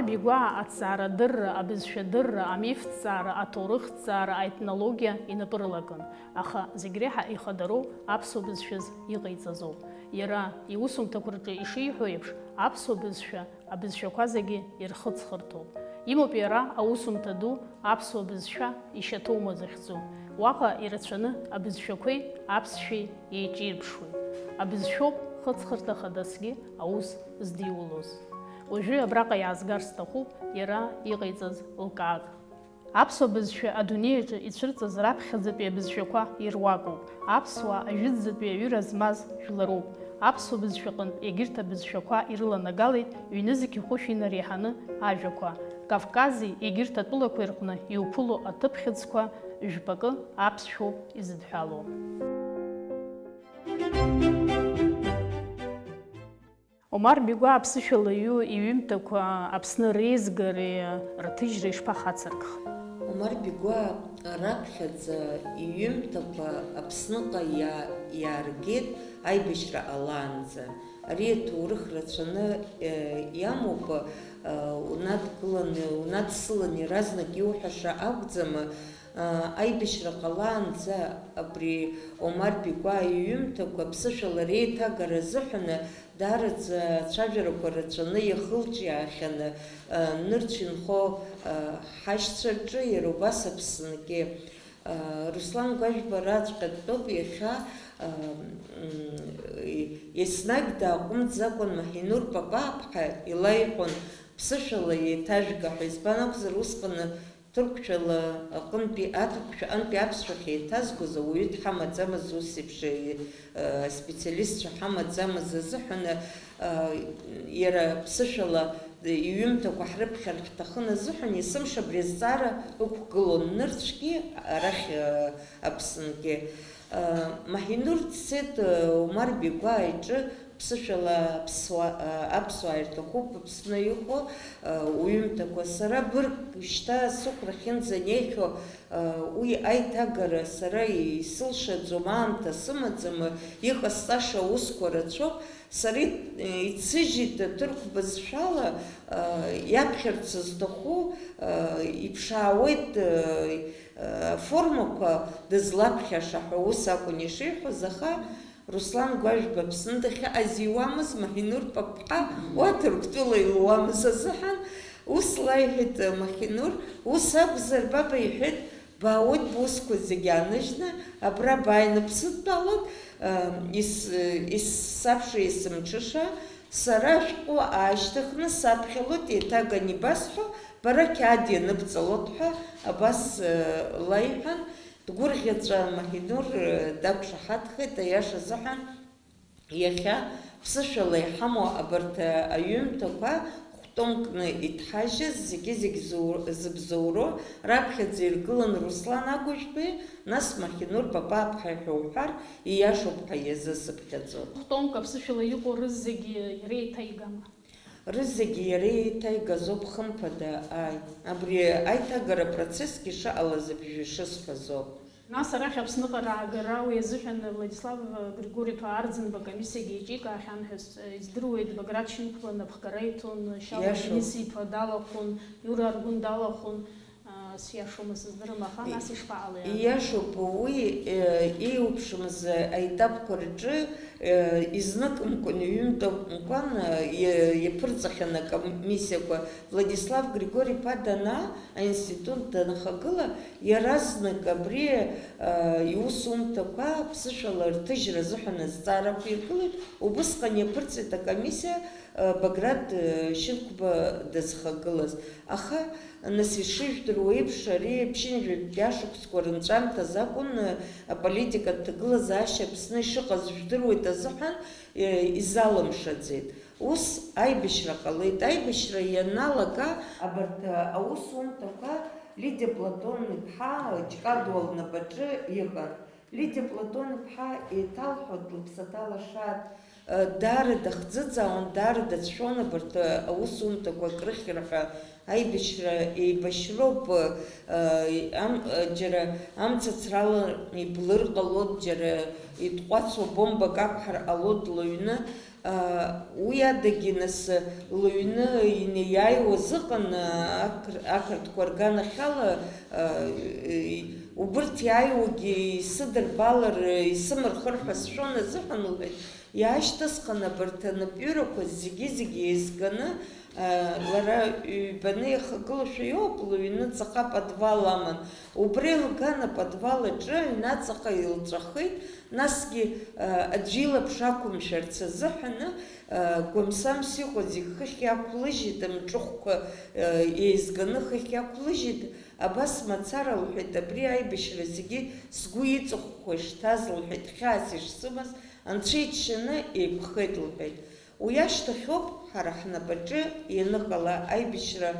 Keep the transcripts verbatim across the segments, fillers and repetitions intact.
Бигәаа аҭҵаарадырра, абызшәадырра, амифҭҵаара, аҭоурыхҭҵаара, аетнологиа инапы рылакын, аха зегь реиҳа ихадароу аԥсуа бызшәаз иҟаиҵазоуп. Иара иусумҭақәа рҿы ишиҳәо еиԥш, аԥсуа бызшәа абызшәақәа зегьы ирхыҵхырҭоуп. Имоуп иара аусумҭа ду аԥсуа бызшәа ишьаҭоума захьӡу. Уаҟа ирацәаны абызшәақәеи аԥсшәеи еиҿирԥшуеит. Абызшәоуп хыҵхырҭа хадасгьы аус здиулоз. Уажәы абраҟа иаазгар сҭахуп иара иҟаиҵаз лкаак. Аԥсуа бызшәа адунеи аҿы ицәырҵыз раԥхьаӡатәи абызшәақәа ируакуп. Аԥсуаа ажәытәӡатәи аҩыра змаз жәларуп. Аԥсуа бызшәаҟынтә егьырҭ абызшәақәа ирыланагалеит ҩнызқь хәышә инареиҳаны ажәақәа. Кавкази егьырҭ атәылақәеи рҟны иуԥыло аҭыԥхьыӡқәа жәпакы аԥсшәоуп изыдҳәалоу. Омар Бигәаа аԥсышәала иҩу иҩымҭақәа Аԥсны реизгареи рҭыжьреи шԥахацыркхеи? Омар Бигәаа раԥхьаӡа иҩымҭақәа Аԥсныҟа иа-, иааргеит аибашьра ҟалаанӡа. Ари аҭоурых рацәаны, э, иамоуп, э, унадгыланы, унадсыланы иаразнак иуҳәаша акәӡам, э, аибашьра ҟалаанӡа абри Омар Бигәаа иҩымҭақәа аԥсышәала реиҭагара азыҳәаны даараӡа ацәажәарақәа рацәаны иахылҿиаахьаны, э, нырцә инхо, э, ҳашьцәа рҿы иара убас Аԥсныки. Руслан Гәажәба раҵәҟьа дтәоуп иахьа, м, еснагь дааҟәымҵӡакәан Маҳинур Папааԥҳа илаиҳәон ԥсышәала еиҭажәга ҳәа, избан акәзар, усҟаны ҭырқәшәала аҟынтәи, аҭырқәшәа аҟынтәи аԥсшәахь еиҭазгоз ауаҩы дҳамаӡамыз, ус еиԥш, э, специалистцәа ҳамаӡамыз азыҳәан, э, иара ԥсышәала иҩымҭақәа ҳрыԥхьар ҳҭахын азыҳәан, есымша абри азҵаара ықәгылон нырцәгьы, арахь, э, Аԥсынгьы. Э, Маҳинур дцеит, э, Омар Бигәаа иҿы ԥсышәала аԥсуа-, э, аԥсуаа ирҭахуп Аԥсны иҟоу, э, уҩымҭақәа. Сара бырг шьҭа сықәрахьынӡа инеихьоу, э, уи аиҭагара сара исылшаӡом, аамҭа сымаӡам, иҟасҵаша аусқәа рацәоуп. Сара ит-, ицыжьит аҭырқә бызшәала, э, иаԥхьарц зҭаху, э, иԥшаауеит, э, э, аформақәа дызлаԥхьаша ҳәа ус акәын ишиҳәоз, аха Руслан Гәажәба Аԥсны дахьыҟаз иуамыз, Маҳинур Папԥҳа уа Ҭырқәтәыла илуамыз азыҳәан, ус лаиҳәеит, э, Маҳинур, ус акәзар, баба, иҳәеит, баауеит бусқәа зегьы ааныжьны, абра бааины бсыдтәалоит, э, ис-, э, ис-, сабша есымҽыша, сара ашәҟәы аашьҭыхны саԥхьалоит, еиҭаганы ибасҳәо, бара қьаад ианыбҵалот ҳәа абас, э, лаиҳәан, дгәырӷьаҵәа Маҳинур, э, дақәшаҳаҭхеит, аиаша азыҳәан. Иахьа ԥсышәала иҳамоу абарҭ аҩымҭақәа хә-томкны иҭҳажьыз зегьы-зегь зу-, зыбзоуроу раԥхьаӡа иргылан Руслан Агәыжәбеи, нас Маҳинур Папааԥҳаи ҳәа уҳәар, ииашоуп ҳәа иазысыԥхьаӡоит. Хә-томк аԥсышәала иҟоу рызегьы иара еиҭаигама? Рызегьы иара еиҭаигазоуп, хымԥада, ааи. Абри аиҭагара процессгьы шыҟалаз абыржәы ишысҳәазоуп. Нас арахь Аԥсныҟа раагара уи азыҳәан Владислав Григори-иԥа Арӡынба акомиссиагьы еиҿикаахьан ҳәа с-, издыруеит, Баграт Шьынқәба напхгара иҭон, Шьалуа Иашоуп. Денис-иԥа далахәын, Иура Аргәын далахәын, а, сиашоума сыздырам, аха нас ишԥаҟалеи? Иашоуп, уи, э, еиуԥшымыз аетапқәа рҿы, э, изныкымкәан, ҩынтәымкәан, э, иа-, иаԥырҵахьан акомиссиақәа. Владислав Григори-иԥа данаа, аинститут данахагыла, иаразнак абри, э, иусумҭақәа ԥсышәала рҭыжьра азыҳәан азҵаара ақәиргылеит, убысҟан иаԥырҵит акомиссиа, э, Баграт, э, Шьынқәба дазхагылаз. Аха, нас, ишыжәдыруа еиԥш, ари ԥшьынҩажәатәи ашықәсқәа рынҵәамҭаз акәын, э, аполитикатә ҭагылазаашьа Аԥсны ишыҟаз жәдыруеит азыҳәан, э, изалымшаӡеит. Ус аибашьра ҟалеит. Аибашьра ианалага, абарҭ аусумҭақәа Лидиа Платон-иԥҳа Ҷкадуа лнапаҿы иҟан. Лидиа Платон-иԥҳа еиҭалҳәоит, лыԥсаҭа лашааит, даара дахӡыӡаауан, даара дацәшәон абарҭ аусумҭақәа акрыхьыр ҳәа. Аибашьра еибашьроуп, ам-, џьара амца црала иблыр ҟалоит, џьара итҟәацуа бомбак ақәҳар ҟалоит лыҩны. Уи адагьы нас лыҩны инеиааиуаз ыҟан, ақыр-, ақырҭқәа рганахьала, убырҭ иааиуагьы исыдырбалар, исымырхыр ҳәа сшәон азыҳәан, лҳәеит, иаашьҭысхын абарҭ анапҩырақәа зегьы-зегьы еизганы, лара ҩбаны ихагылоушәа иоуп, лыҩны ҵаҟа подвал аман. Убра илган аподвал аҿы аҩнаҵаҟа илҵәахит, насгьы, аӡә илаԥш ақәымшәарц азыҳәаны, гәамсамс иҟоу зегь хыхь иақәлыжьит, амҿыхәқәа, еизганы хыхь иақәлыжьит, абас мацара, лҳәеит, абри аибашьра зегьы сгәы иҵыхәхәа ишҭаз, лҳәеит, хьаас ишсымаз, анцәа иџьшьаны еиқәхеит, лҳәеит. Уи ашьҭахьоуп ҳара ҳнапаҿы ианыҟала аибашьра,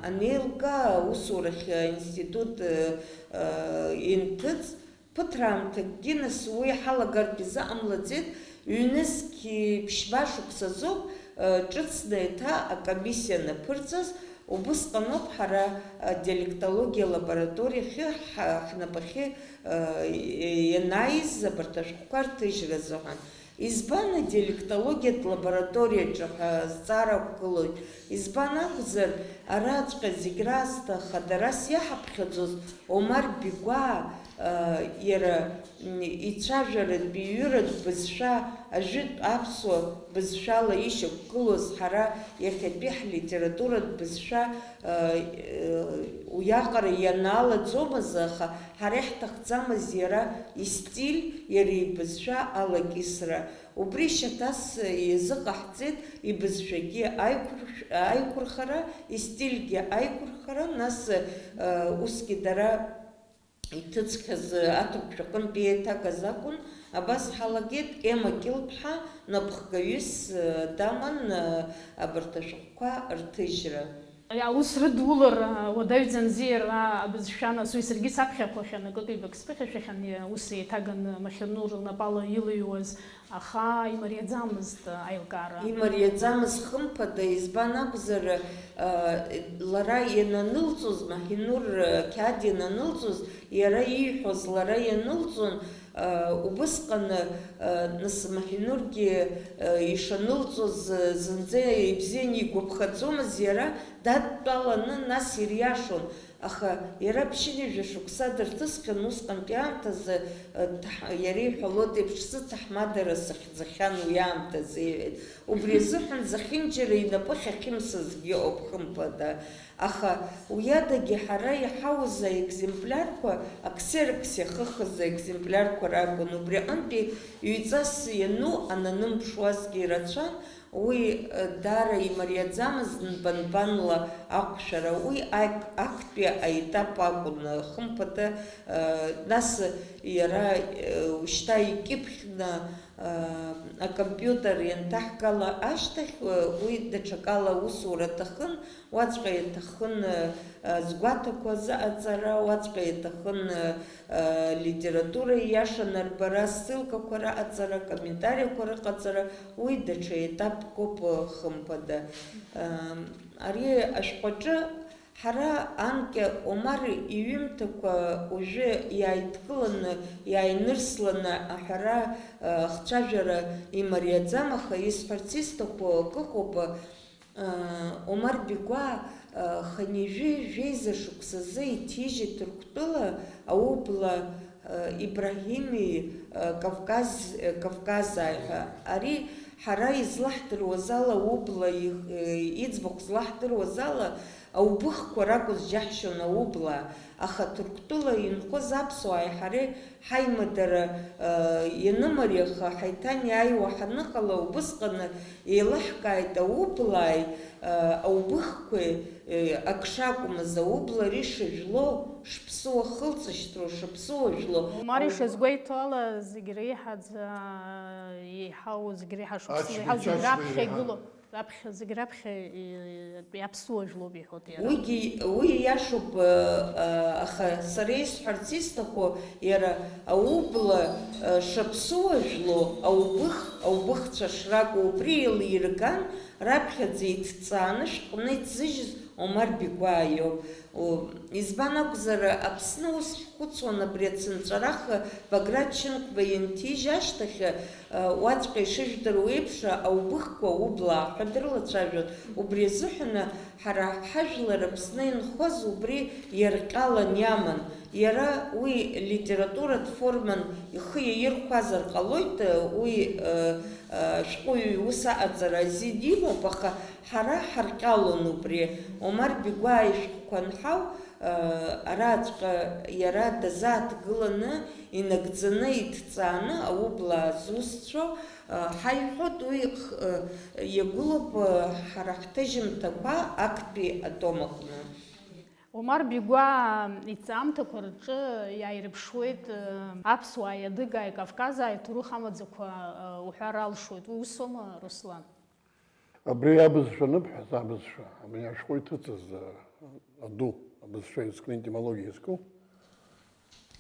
анеилга, аусурахь аинститут, инҭыҵ, ԥыҭраамҭакгьы нас уи ҳалагартә изыҟамлаӡеит, ҩнызқь ԥшьба шықәсазоуп, ҿыцны еиҭа акомиссиа анаԥырҵаз, убысҟаноуп ҳара адиалектологиа лабораториахьы ҳа-, ҳнапахьы, ианааиз абарҭ ашәҟәқәа рҭыжьра азыҳәан. Избан адиалектологиатә лабораториаҿы ҳәа азҵаара ақәгылоит? Избан акәзар, араҵәҟьа зегь раасҭа хадарас иаҳаԥхьаӡоз Омар Бигәаа, иара, м, ицәажәаратә, иҩыратә бызшәа, ажәытә аԥсуа бызшәала ишьақәгылоз ҳара иахьатәи ҳлитературатә бызшәа, уиаҟара ианаалаӡомызт, аха ҳара иаҳҭахӡамыз иара истиль, иара ибызшәа алакьысра. Убри шьаҭас иазыҟаҳҵеит ибызшәагьы аиқәыршә-, аиқәырхара, истильгьы аиқәырхара, нас, э, усгьы дара иҭыҵхьаз аҭырқәшәа аҟынтә еиҭагаз акәын, абас ҳалагеит, Ема Кьылԥҳа напхгаҩыс, э, даман, э, абарҭ ашәҟәқәа рҭыжьра. Аус рыдулар уадаҩӡамзи, иара абызшәа, нас уи саргьы саԥхьақәахьан, акык-ҩбак сԥыхьашәахьан, ус еиҭаган Махьынур лнапала илыҩуаз, аха имариаӡамызт аилкаара. Имариаӡамызт, хымԥада, избан акәзар, лара иананылҵоз, Махьынур қьаад иананылҵоз, иара ииҳәоз лара ианылҵон, Убысҟан, нас, Маҳинургьы ишанылҵоз зынӡа ибзианы игәаԥхаӡомызт иара, дадтәаланы, нас ириашон. Аха иара ԥшьынҩажәа шықәса дырҭысхьан, усҟантәи аамҭазы, дҭаҳ-, иара иҳәалоит еиԥш, сыҭаҳмадара сахьӡахьан уи аамҭазы, иҳәеит. Убри азыҳәан зехьынџьара инапы ахьахьымсызгьы ыҟоуп, хымԥада. Аха уиадагьы ҳара иҳауз аекземплиарқәа, аксерокс иахыхыз аекземплиарқәа ракәын, убри аҟынтәи ҩҵас иану ананымԥшуазгьы ирацәан, уи, э, даара имариаӡамызт нбан-нбанла ақәшәара, уи ак-, актәи аетап акәын, хымԥада, э, нас иара, э, шьҭа икьыԥхьны, э, акомпиутер ианҭаҳгала ашьҭахь, э, уи даҽакала аусура аҭахын, Уаҵәҟьа иаҭахын, э, згәаҭақәа зыҟаҵара, уаҵәҟьа иаҭахын, э, э, литература ииаша нарбара, ссылкақәа рыҟаҵара, комментариақәа рыҟаҵара, уи даҽа етапкоуп, э, хымԥада. Э, ари ашәҟәаҿы ҳара анкьа Омар иҩымҭақәа уажәы иааидкыланы, иааинырсланы аҳәара, э, ахцәажәара имариаӡам, аха исҳәарц исҭаху акы ыҟоуп, Омар Бигәаа хынҩажәи жәеиза шықәсазы иҭижьит Ҭырқәтәыла аублаа Ибраҳими Кавказ, Кавказааи ҳәа. Ари ҳара излаҳдыруаз ала, аублаа иӡбахә злаҳдыруаз ала, аубыхқәа ракәыз џьаҳшьон аублаа, аха Ҭырқәтәыла инхоз аԥсуааи ҳареи Ҳаимадара, э, ианымариаха, ҳаиҭанеиааиуа ҳаныҟала, убысҟаны еилаҳкааит аублааи, э, аубыхқәеи, э, ак шакәмыз, аублаа ари шыжәлоу, шԥсуа хылҵышьҭроу, шыԥсуа жәлоу. Омар ишазгәеиҭо ала, зегь реиҳаӡа, э, еиҳау, зегь реиҳа шықәсала еиҳау, зегь раԥхьа игылоу. Раԥхьа, зегь раԥхьа, э, иаԥсуа жәлоуп иҳәоит иара. Уигьы, уи иашоуп, э, э, аха сара исҳәарц исҭаху, иара аублаа, э, шаԥсуа жәлоу, аубых, аубыхцәа шракәу убри еилирган, раԥхьаӡа иҭҵааны шәҟәны иҭзыжьыз Омар Бигәаа иоуп. О, избан акәзар, Аԥсны ус ҳхәыцуан абри ацынҵәарах Баграт Шьынқәба ианҭижь ашьҭахь, э, уаҵәҟьа ишыжәдыруа еиԥш, аубыхқәа, аублаа ҳәа дрылацәажәон. Убри азыҳәан ҳара ҳажәлар Аԥсны инхоз убри иарҟьалан иаман. Иара уи литературатә форман ихы иаирхәазар ҟалоит, уи, э, э, ашәҟәыҩҩы иус аҟаҵара азин имоуп, аха ҳара ҳарҟьалон убри. Омар Бигәаа ишәҟәқәа анҳау, э, араҵәҟьа иара дазааҭгыланы, инагӡаны, иҭҵааны аублаа зусҭцәоу, э, ҳаиҳәоит, уи х-, э, иагәылоуп, э, ҳара ҳҭыжьымҭақәа актәи атом аҟны. Омар Бигәаа иҭҵаамҭақәа рҿы иааирԥшуеит, э, аԥсуааи адыгааи кавказааи аҭоурых амаӡақәа, э, уҳәар алшоит. Уи усоума, Руслан? Абри абызшәа аныбҳәаз, абызшәа, абри ашәҟәы иҭыҵыз, э, аду, абызшәа изкны, ентимологиа изку.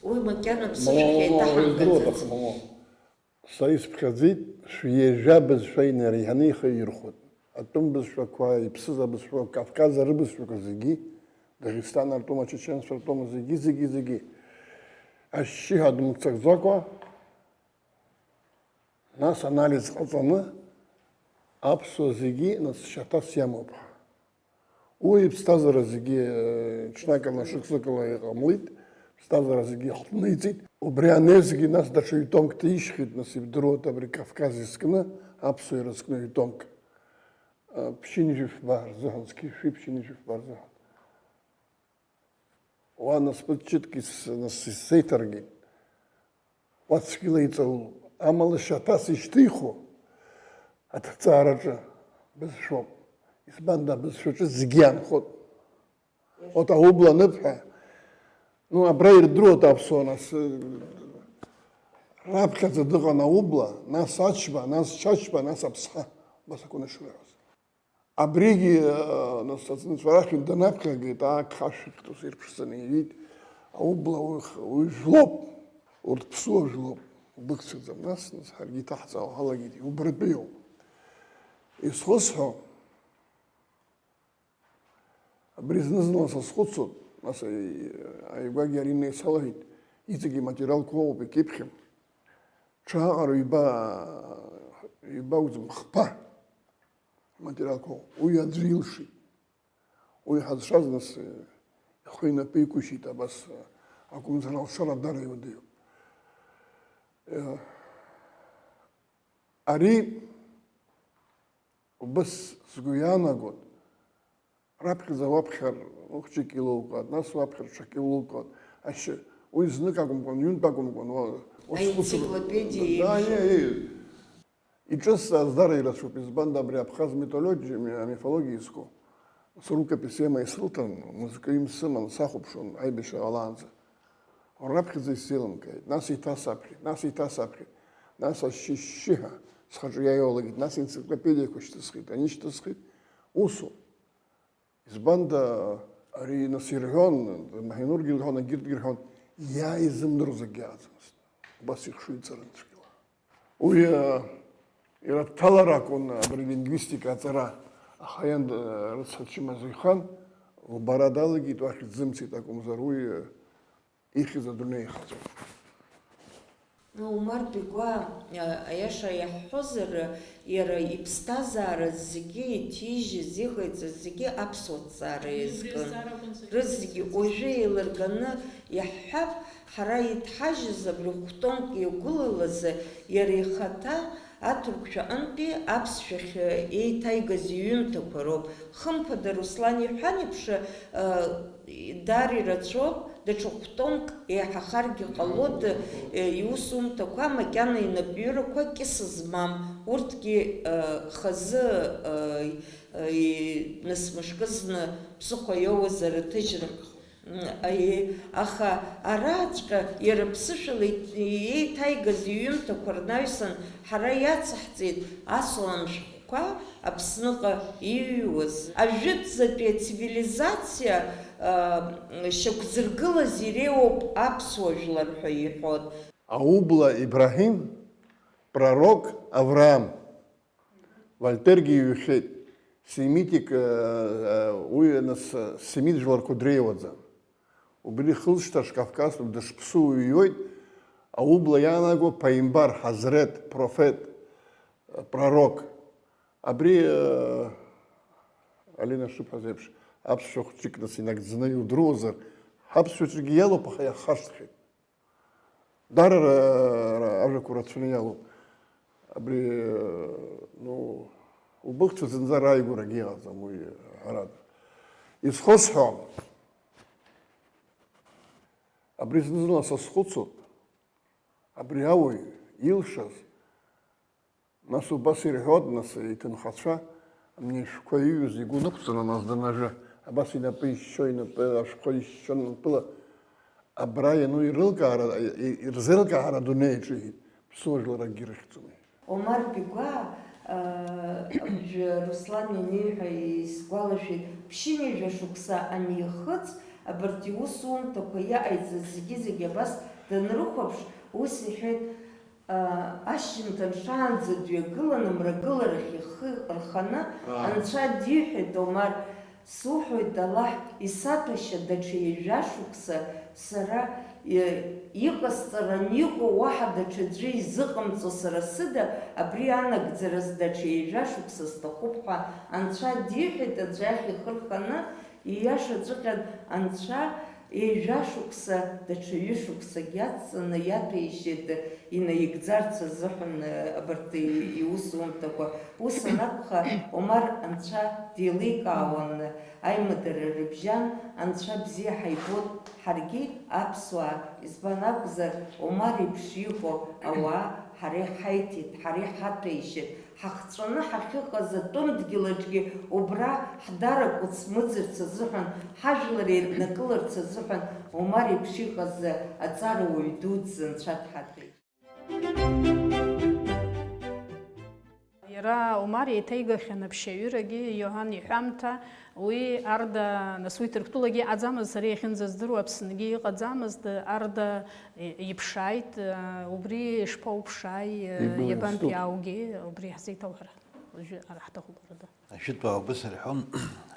Уи макьана ԥсышәахь еиҭаҳамкӡац. Са исԥхьаӡеит, шәҩажәа бызшәа инареиҳаны ихы ирхәоит. Атәым бызшәақәа, иԥсыз абызшәақәа, Кавказ арыбызшәақәа зегьы, Дагестан артәыма, чеченцәа ртәыма зегьы, зегьы, зегьы. Ашьшьыҳәа дымццакӡакәа, нас анализ ҟаҵаны, аԥсуа зегьы, нас, шьаҭас иамоуп ҳәа. Уи иԥсҭазаара зегьы, э, ҽнакала, шықәсыкала иҟамлеит, иԥсҭазаара зегьы иахҭниҵеит. Убри анеизгьы, нас, даҽа ҩ-томк ҭишьхьеит, нас, ибдыруеит, абри Кавказ изкны, аԥсуа ирызкны ҩ-томк. Э, ԥшьынҩажәи фба рзыҳәан, зқьи жәшәи ԥшьынҩажәи фба рзыҳәан. Уа, нас, ԥыҭ ҷыдк ис-, нас, исзеиҭаргеит. Уа цәгьала иҵаулоуп. Амала шьаҭас ишьҭихуа аҭҵаараҿы бызшәоуп. Избанда, абызшәаҿы зегьы аанхоит. Урҭ аублаа аныбҳәа, ну, абра ирдыруеит аԥсуаа, нас, э, раԥхьаӡа дыҟан аублаа, нас Ачба, нас Чачба, нас Аԥсҳа. Убас акәын ишырҳәоз. Абригьы, э, нас, ацынҵәарахьынтә данаԥхьагеит, аак хашәахьтә ус ирԥшӡаны иҩит. Аублаа уи х-, уи жәлоуп, урҭ ԥсуа жәлоуп, убыхцәаӡам. Нас, нас ҳаргьы иҭаҳҵаауа ҳалагеит, иубаратәы иоуп. Исхысҳәо, абри зны-зынла сазхәыцуан, нас аи-, ааигәагьы ари неицалҳәеит, иҵегьы иматериалқәа ыҟоуп, икьыԥхьым. Ҽааҟара ҩба, ҩба акәӡам, хԥа. Аматериалқәа уи аӡәы илшеит. Уи ҳазшаз нас, ихы инапы иқәишьит, абас, акәымзар алшара дара иуадаҩуп. Ари убас сгәы иаанагон, раԥхьаӡа уаԥхьар хәыҷык илоукаат, нас уаԥхьар ҽак илоукаат. Ашьы, уи знык акәымкәан, ҩынтә акәымкәан, уа, уа схәыцра-, аенциклопедиа да, еиԥш. Иа, иа. Иҿысҵааз дара ирацәоуп, избанда абри Абхаз митологиа, ми-, амифологиа изку. Срукопись сема исылҭан, мызкы имсыман, сахәаԥшуан аибашьра ҟалаанӡа. Раԥхьаӡа исзеилымкааит, нас еиҭасаԥхьеит, нас еиҭасаԥхьеит, нас ашьшьыҳәа схаҿы иаиоулагеит, нас енциклопедиақәа шьҭысхит, ани шьҭысхит, усоуп. Избанда, ари нас ирҳәон, Маҳинургьы ирҳәон, егьырҭгьы ирҳәон, иааизымдыруаз акгьы ыҟаӡамызт. Убас ихшыҩ ҵарын цәгьала. Уи, а, ирыдҭалар акәын абри лингвистика аҵара, аха иан, а, рыцҳа дчымазаҩхан, лбара далагеит, уахь дзымцеит акәымзар, уи, а, ихьыз адунеи ихаҵон. Омар Бигәаа, а, аиаша иаҳҳәозар, иара иԥсҭазаара зегьы иҭижьыз, иҟаиҵаз зегьы аԥсуа ҭҵаара иазкын. Рызегьы уажәы еилырганы иаҳҳәап, ҳара иҭҳажьыз абри хә-томк иагәылалаз иара ихаҭа аҭырқәшәаҟынтәи аԥсшәахь еиҭаигаз иҩымҭақәа роуп. Хымԥада, Руслан иҳәан еиԥш, а, даара ирацәоуп, даҽа хә-томк еиҳахаргьы ҟалоит, э, иусумҭақәа макьана инапҩырақәа кьыса змам, урҭгьы, э, хазы, э, э, и-, нас мышкызны ԥсыхәа иоуазар аҭыжьра. М, аиеи, аха араҵәҟьа иара ԥсышәала ит-, еиҭаигаз иҩымҭақәа рнаҩсан ҳара иацаҳҵеит асалам шәҟәқәа Аԥсныҟа иҩуаз. Ажәытәӡатәи ацивилизациа, а, шьақәзыргылаз иреиуоуп аԥсуа жәлар ҳәа иҳәон. Аублаа Ибраҳим, пророк Авраам. Вольтергьы иҩхьеит. Семитик, уи нас семит жәларқәа дреиуаӡам. Убри хылҵшьҭа шкавказтәу дышԥсу уҩуеит, аублаа иаанаго ԥаимбар, ҳазреҭ, профет, пророк. Абри Алина шыбҳәаз еиԥш, аԥсшәа хәҷык нас инагӡаны иудыруазар, ҳаԥсшәаҿгьы иалоуп, аха иаҳхашҭхьеит. Даара ра-, ра-, ажәақәа рацәаны иалоуп. Абри, ну, убыхцәа зынӡа рааигәарагьы иҟаӡам уи, ҳәарада. Исхысҳәаам. Абри зны-зынла сазхәыцуп. Абри ауаҩ илшаз, нас убас ирҳәоит, нас иҭынхацәа, амни ашәҟәқәа иҩыз игәы нықәҵаны, нас данажәа, абас инапы ишьшьо, инапы, ашәҟәқәа ишьшьо напыла, абра иану ирылкаара, и-, и-, ирзеилкаара адунеи аҿы, иҳәеит, ԥсуа жәлар акгьы рыхьӡом, иҳәеит. Омар Бигәаа, аа, абыржәы Руслан ианиҳәа исгәалашәеит, ԥшьынҩажәа шықәса анихыҵ, абарҭ иусумҭақәа иҟаиҵаз зегьы-зегьы абас данрыхәаԥш, ус иҳәеит, аа, ашьжьымҭан шаанӡа дҩагыланы, мрагыларахь ихы рханы, Аа. Анцәа диҳәеит, Омар, суҳәоит, Аллаҳ, исаҭәашьа даҽа ҩажәа шықәса сара, е, иҟасҵаран иҟоу уаҳа даҽаӡәы изыҟамҵо сара сыда, абри анагӡараз даҽа ҩажәа шықәса сҭахуп ҳәа Анцәа диҳәеит, аӡә иахь ихы рханы, ииашаҵәҟьан, Анцәа ҩажәа шықәса даҽа ҩышықәсагь иацҵаны иаҭәеишьеит, инаигӡарц азыҳәан, абарҭ иусумҭақәа. Ус анакәха, Омар Анцәа деиликаауан, аимадара рыбжьан, Анцәа бзиа ҳаибоит ҳаргьы аԥсуаа, избан акәзар, Омар иеиԥш иҟоу ауаа ҳара иҳаиҭеит, ҳара иҳаҭәеишьеит, ҳахҵәаны ҳахьыҟаз атәым дгьылаҿгьы убра ҳдаракәыц мыӡырц азыҳәан, ҳажәлар еиднакыларц азыҳәан Омар иеиԥш иҟаз аҵарауаҩ дуӡӡа Анцәа дҳаҭәеит. Иара Омар еиҭаигахьан аԥшьаҩырагьы, Иоан иҳәамҭа, уи Арда, нас уи Ҭырқәтәылагьы иҟаӡамызт, сара иахьынӡаздыруа Аԥсныгьы иҟаӡамызт, Арда иԥшааит, убри шԥауԥшааи, Ибла иабантәи иазтәуп. Аугьы, убри ҳзеиҭауҳәар уажәы ара ҳҭахуп, Арда. Ажәытәуаа убыс рҳәон,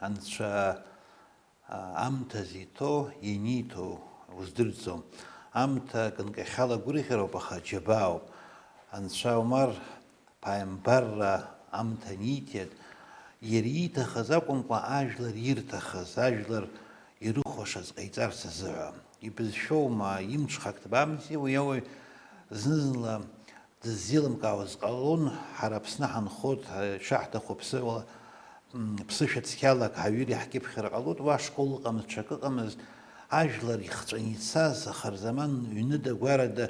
Анцәа, а, амҭа зиҭо, ианиҭо уздырӡом. Амҭа кынкахьала гәырӷьароуп, аха џьабаауп. Анцәа Омар ԥааимбарра амҭа аниҭеит, иара ииҭахыз акәымкәа, ажәлар ирҭахыз, ажәлар ирыхәашаз ҟаиҵарц азыҳәа. Ибызшәоума, имҽхак ҭбаамзи, уи ауаҩ зны-зынла дыззеилымкаауаз ҟалон, ҳара Аԥсны ҳанхоит, ҳа-, ишаҳҭаху ԥсыуала, м, ԥсышәа цқьалак ҳаҩыр иаҳкьыԥхьыр ҟалоит, уа школ ыҟамызт, ҽак ыҟамызт, ажәлар ихҵәаны ицаз, ахарзаман ҩныда-гәарада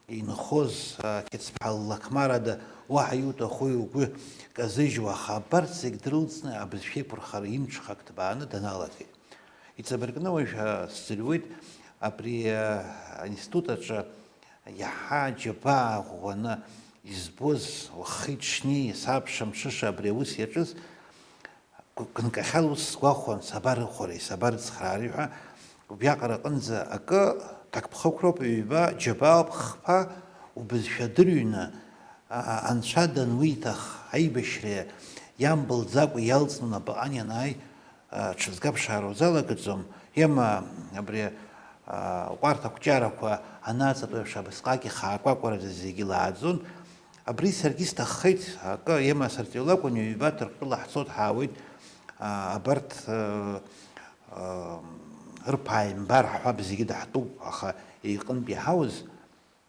инхоз, а, қьыцԥҳа ллақмарада, уаҳа иуҭахуи угәы казыжьуа, аха абарҭ зегь дрылҵны абызшәа еиқәырхара имҽхак ҭбааны даналагеит. Иҵабыргны уажә, а, сӡырҩуеит абри, а, аинститут аҿы Иаҳа аџьабаа ӷәӷәаны избоз, уахи-ҽни, сабша-мҽыша абри аус иаҿыз, гәынкахьала ус сгәахәуан, сабарыхәари, сабарыцхраари ҳәа, убриаҟара аҟынӡа акы, ҭакԥхықәроуп, ҩба џьабаауп, хԥа убызшәа дырҩны, а, Анцәа дануиҭах, аибашьра иамбылӡакәа иалҵны унапаҟан ианааи, а, ҽазга ԥшаара узалагаӡом, иама абри, а, ҟәарҭ ақәҷарақәа анаҵатәу еиԥш абасҟак ихаакәакәараӡа зегьы лааӡон. Абри саргьы сҭаххеит, акы, иама сарҵаҩ лакәын, ҩба Ҭырқәтәыла ҳцоит, ҳаауеит, а, абарҭ, а, а, рԥааимбар ҳҳәап, зегьы даҳтәуп, аха иҟынтә иҳауз,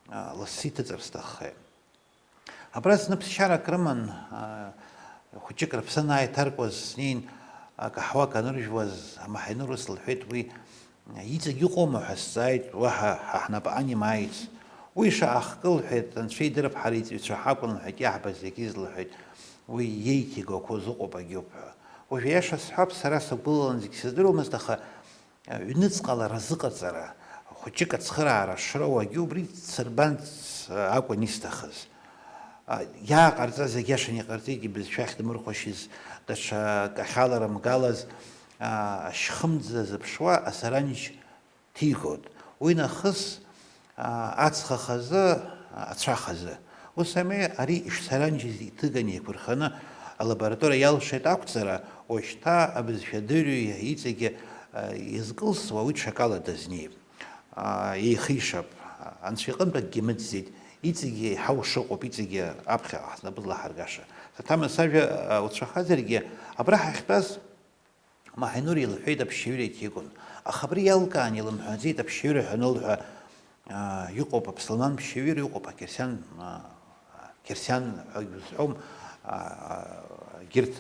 а, лассы иҭыҵыр сҭаххеит. Абра зны ԥсшьарак рыман, аа, хәыҷык рыԥсы анааиҭаркуаз, снеин, акаҳуак аныржәуаз, амаҳиныр ус лҳәеит, уи, иҵегь иҟоума ҳәа сҵааит, уаҳа ҳа ҳнапаҟан имааиц. Уи шаҟа ахкы, лҳәеит, Анцәа идырп, ҳара иҵаҩцәа ҳакәын, лҳәеит, иаҳбаз зегьы излҳәеит, уи иеиҭигақәоз ыҟоуп агьоуп ҳәа. Уажә аиаша сҳәап, сара сгәылалан зегь сыздыруамызт, аха Ҩныҵҟала разыҟаҵара, хәыҷык ацхыраара шроуагьы убри дсырбарц акәын исҭахыз. Иааҟарҵаз иагьиашан иҟарҵеит, ибызшәа ахьдмырхәашьыз, даҽа кахьала рымгалаз, ашьхымӡа зыԥшуа асаранџь ҭигоит. Уи нахыс, ацха хазы, ацәа хазы. Ус ами, ари ишсаранџьыз иҭыганы еиқәырханы, Алабораториа иалшеит ақәҵара, уажәшьҭа абызшәа дырҩегьы иҵегьы, а, иазкылсуа уи ҽакала дазнеип. А, еихишап, анцәа иҟынтә акгьы мыӡӡеит, иҵегьы еиҳау шыҟоуп, иҵегьы аԥхьаҟа ҳзнапы злаҳаргаша. Саҭамыз сажәа, а, уцәахазаргьы, абра ҳахьтәаз Маҳинур илҳәеит аԥшьаҩыра иҭигон. Аха абри иалкаан илымҳәаӡеит аԥшьаҩыра ҳәа анылҳәа, аа, иҟоуп аԥсылман ԥшьаҩыра, иҟоуп ақьырсиан, аа, қьырсиан ҳәа узҳәом, аа, егьырҭ,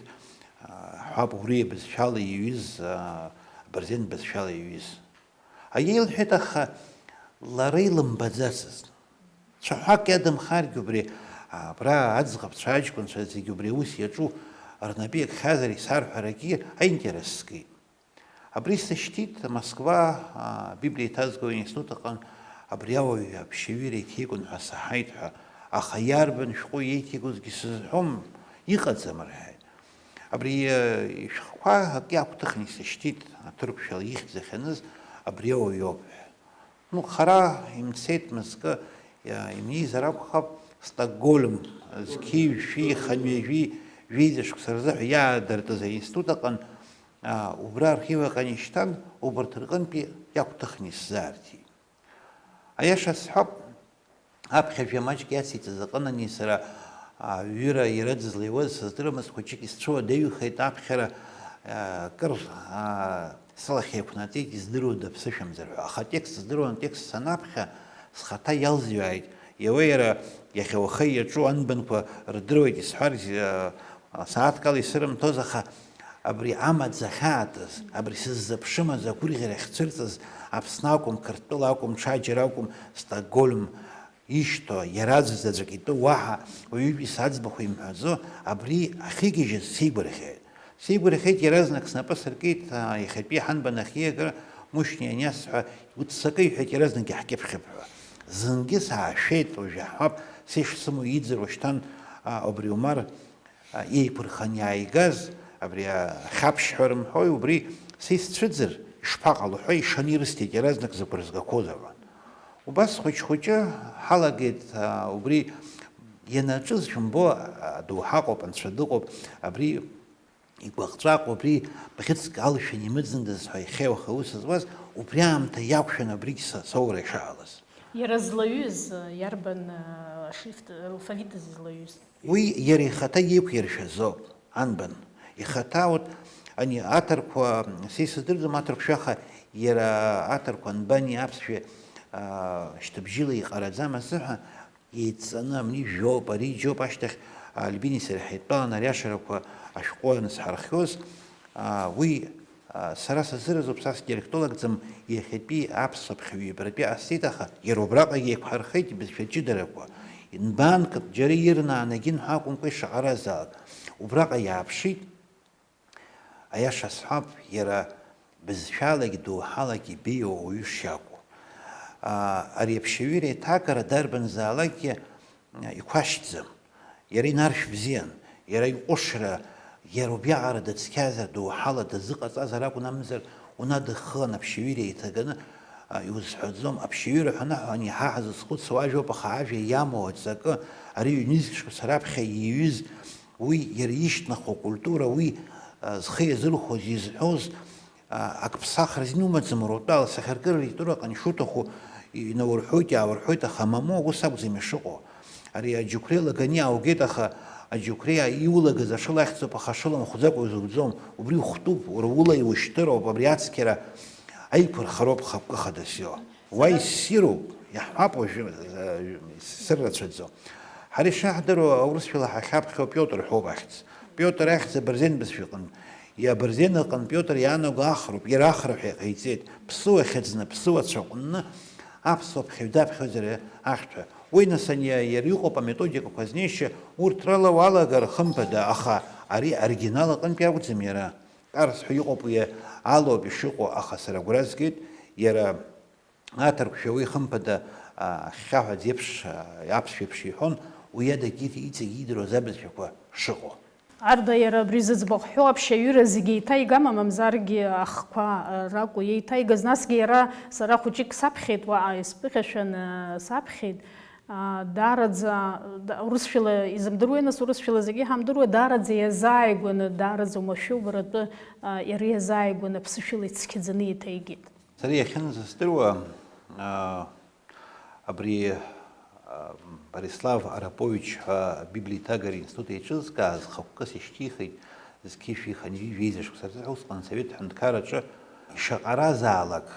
аа, ҳәа ауриа бызшәала иҩыз, аа, абырзен бызшәала иҩыз. Аиеи лҳәеит, аха лара илымбаӡацызт. Цәаҳәак иадамхаргьы убри, абра аӡӷабцәа аҷкәынцәа зегьы убри аус иаҿу рнапы иакхьазар исарҳәарагьы аинтерес скит. Абри сышьҭит Москва, а, Библиа иҭазго аинститут аҟны абри ауаҩ аԥшьаҩыра иҭигон ҳәа саҳаит ҳәа, аха иарбан шәҟәы иеиҭигозгьы сызҳәом, иҟаӡам рҳәеит. Абри, э, ишәҟәқәа акы иақәҭыхны исышьҭит, аҭырқәшәала ихьӡ ахьаныз абри ауаҩ иоуп ҳәа. Ну, хара имцеит мызкы, иа-, имнеизар акәхап, Стокгольм, зқьи жәшәи хынҩажәи жәеиза шықәса рзы ҳәа иаадыртыз аинститут аҟын, а, убра архив аҟны ишьҭан, убарҭ рҟынтәи иақәҭыхны исзаарҭеит. Аиаша сҳәап, аԥхьа жәа маҷк иациҵаз аҟынани сара, а, ҩыра иара дызлеиуаз сыздырамызт, хәыҷык исцәыуадаҩхеит аԥхьара, а, кыр, а, Сылахь еиқәнаҵеит, издыруада ԥсышәамзар ҳәа. Аха атекст здыруан, атекст санаԥхьа, схаҭа иалзҩааит, иауеи иара иахьа уаха иаҿу анбанқәа рдыруеит исҳәар, зи-, а, сааҭк ала исырымҭоз, аха абри амаӡа ахьаатыз, абри сыззыԥшым аӡы агәырӷьара ахьцәырҵыз, Аԥсны акәым, Қырҭтәыла акәым, ҽаџьара акәым, Стокгольм, ишьҭоу, иараӡәзаҵәык итәы уаҳа уаҩытәыҩса аӡбахә имҳәаӡо, абри ахьигьежьыз сеигәырӷьеит. Сеигәырӷьеит, иаразнак снапы сыркит, аа, иахьатәи ҳанбан ахьиага, Мушьни аниасҳәа, уццакы, иҳәеит, иаразнак иаҳкьыԥхьып ҳәа. Зынгьы саашәеит, уажә иаҳҳәап, са ишсымоу иӡыр уашьҭан, аа, убри Умар, а, еиқәырханы иааигаз, абри, а, ахьаԥшь ҳәа рымҳәои, убри са исцәыӡыр, ишԥаҟало ҳәа ишаны ирысҭеит, иаразнак закә рызгақәоу ҳәа. Убас хәыҷ-хәыҷы ҳалагеит, а, убри ианаҿыз шәымбо, а, доуҳа ыҟоуп, анцәа дыҟоуп, абри игәаҟҵәаҟ, убри бӷьыцк алшәан имыӡындаз ҳәа иахьеиуаха аус зуаз, убри аамҭа иақәшәан абригь са-, соура ишаалаз. Иара злаҩыз, иарбан, а, шрифт, алфавит злаҩыз? Уи иара ихаҭа иеиқәиршәазоуп, анбан. Ихаҭа, вот, ани аҭырқәа, са исыздырӡом аҭырқәшәа, аха иара аҭырқәа анбани аԥсшәа, аа, шьҭыбжьыла иҟараӡам азыҳәа, еидҵаны, абни жәоуп, ари џьоуп, ашьҭахь, а, Альбини сареи ҳаидтәалан ариашарақәа ашәҟәы анысҳархиоз, аа, уи Сара сазыразуп, са сдиалектологӡам, иахьатәи аԥсуа ԥхьаҩ ибаратәы иҟасҵеит, аха иара убраҟагьы еиқәҳархеит ибызшәа ҷыдарақәа. Нбаанк џьара ирнаанагьын ҳәа акәымкәа, ишаҟаразаалак убраҟа иааԥшит. Аиаша сҳәап, иара бызшәалагь доуҳалагь ибеиоу ауаҩы шиакәу. Ари аԥшьаҩыра еиҭагара дарбанзаалакгьы иқәашьӡам. Иара инаршә бзиан, иара иҟәышра, иара убриаҟара дыцқьазар, доуҳала дазыҟаҵазар акәын, амзар унадыххылан аԥшьаҩыра еиҭаганы, а, иузҳәаӡом, аԥшьаҩыра ҳәа анаҳәа, ани ҳа ҳазызхәыцуа ажәоуп, аха ажәа иамоу аҵакы, ари ҩнызқьшықәса раԥхьа ииҩыз, уи иара ишьҭнахуа акультура, уи, а, зхы иазырхәоз, изҳәоз, А, ак ԥсахра азин умаӡам, уара утәала сахьаркыра литератураҟны ишуҭаху инаурҳәоит, иааурҳәоит, аха мамоу ус акәӡам ишыҟоу. Ари аџьықәреи лаганы иааугеит, аха аџьықәреи иулагаз ашыла ахьӡуп, аха ашыла мхәӡакәа иузуӡом. Убри ухәтәуп, уара ула иушьҭыроуп, абри ацқьара аиқәырхароуп хықәкы хадас иоу. Уа иссируп, иаҳҳәап уажәы, э, сыррацәаӡом. Ҳара ишаҳдыруа, аурысшәала ҳахьаԥхьо Пиотр ҳәоуп ахьӡ. Пиотр ахьӡ абырзен бызшәа иҟны. Иа-, абырзен аҟны Пиотр иаанаго ахроуп, иара ахра ҳәа иҟаиҵеит. Ԥсыуа хьыӡны, ԥсыуацәа ҟәынны, аԥсуа ԥхьаҩ даԥхьозар ахьҭәа. Уи, нас, ани иара иҟоуп аметодикақәа знеишьа, урҭ рыла уалагар, хымԥада, аха ари оригинал аҟынтәи акәӡам иара. Ҟарс ҳәа иҟоуп, уи алоуп ишыҟоу, аха сара агәра згеит, иара аҭырқәшәа уи, хымԥада, а, ахьхьаҳәа аӡә еиԥш, а, аԥсшәа еиԥш иҳәон, уи адагьы иҵегь иидыруаз абызшәақәа шыҟоу. Арда, иара абри зыӡбахә ҳәоу аԥшьаҩыра зегьы еиҭаигама, мамзаргьы ахқәа, а, ракәу иеиҭаигаз? Насгьы иара сара хәыҷык саԥхьеит, уаҟа исԥыхьашәан, а, саԥхьеит. Даараӡа, урысшәала изымдыруеи, нас, урысшәала зегьы ҳамдыруеи, даараӡа иазааигәаны, даараӡа умашәоуп, бара атәы, иара иазааигәаны аԥсышәала ицқьаӡаны еиҭаигеит. Сара иахьынӡаздыруа, абри Борислав Арапович ҳәа абиблиотекариа институт еиҿызкааз хықәкыс ишьҭихит, зқьышәи хынҩажәи жәеиза шықәса рзы, усҟан Асовет ҳәынҭқарраҿы ишаҟаразаалак,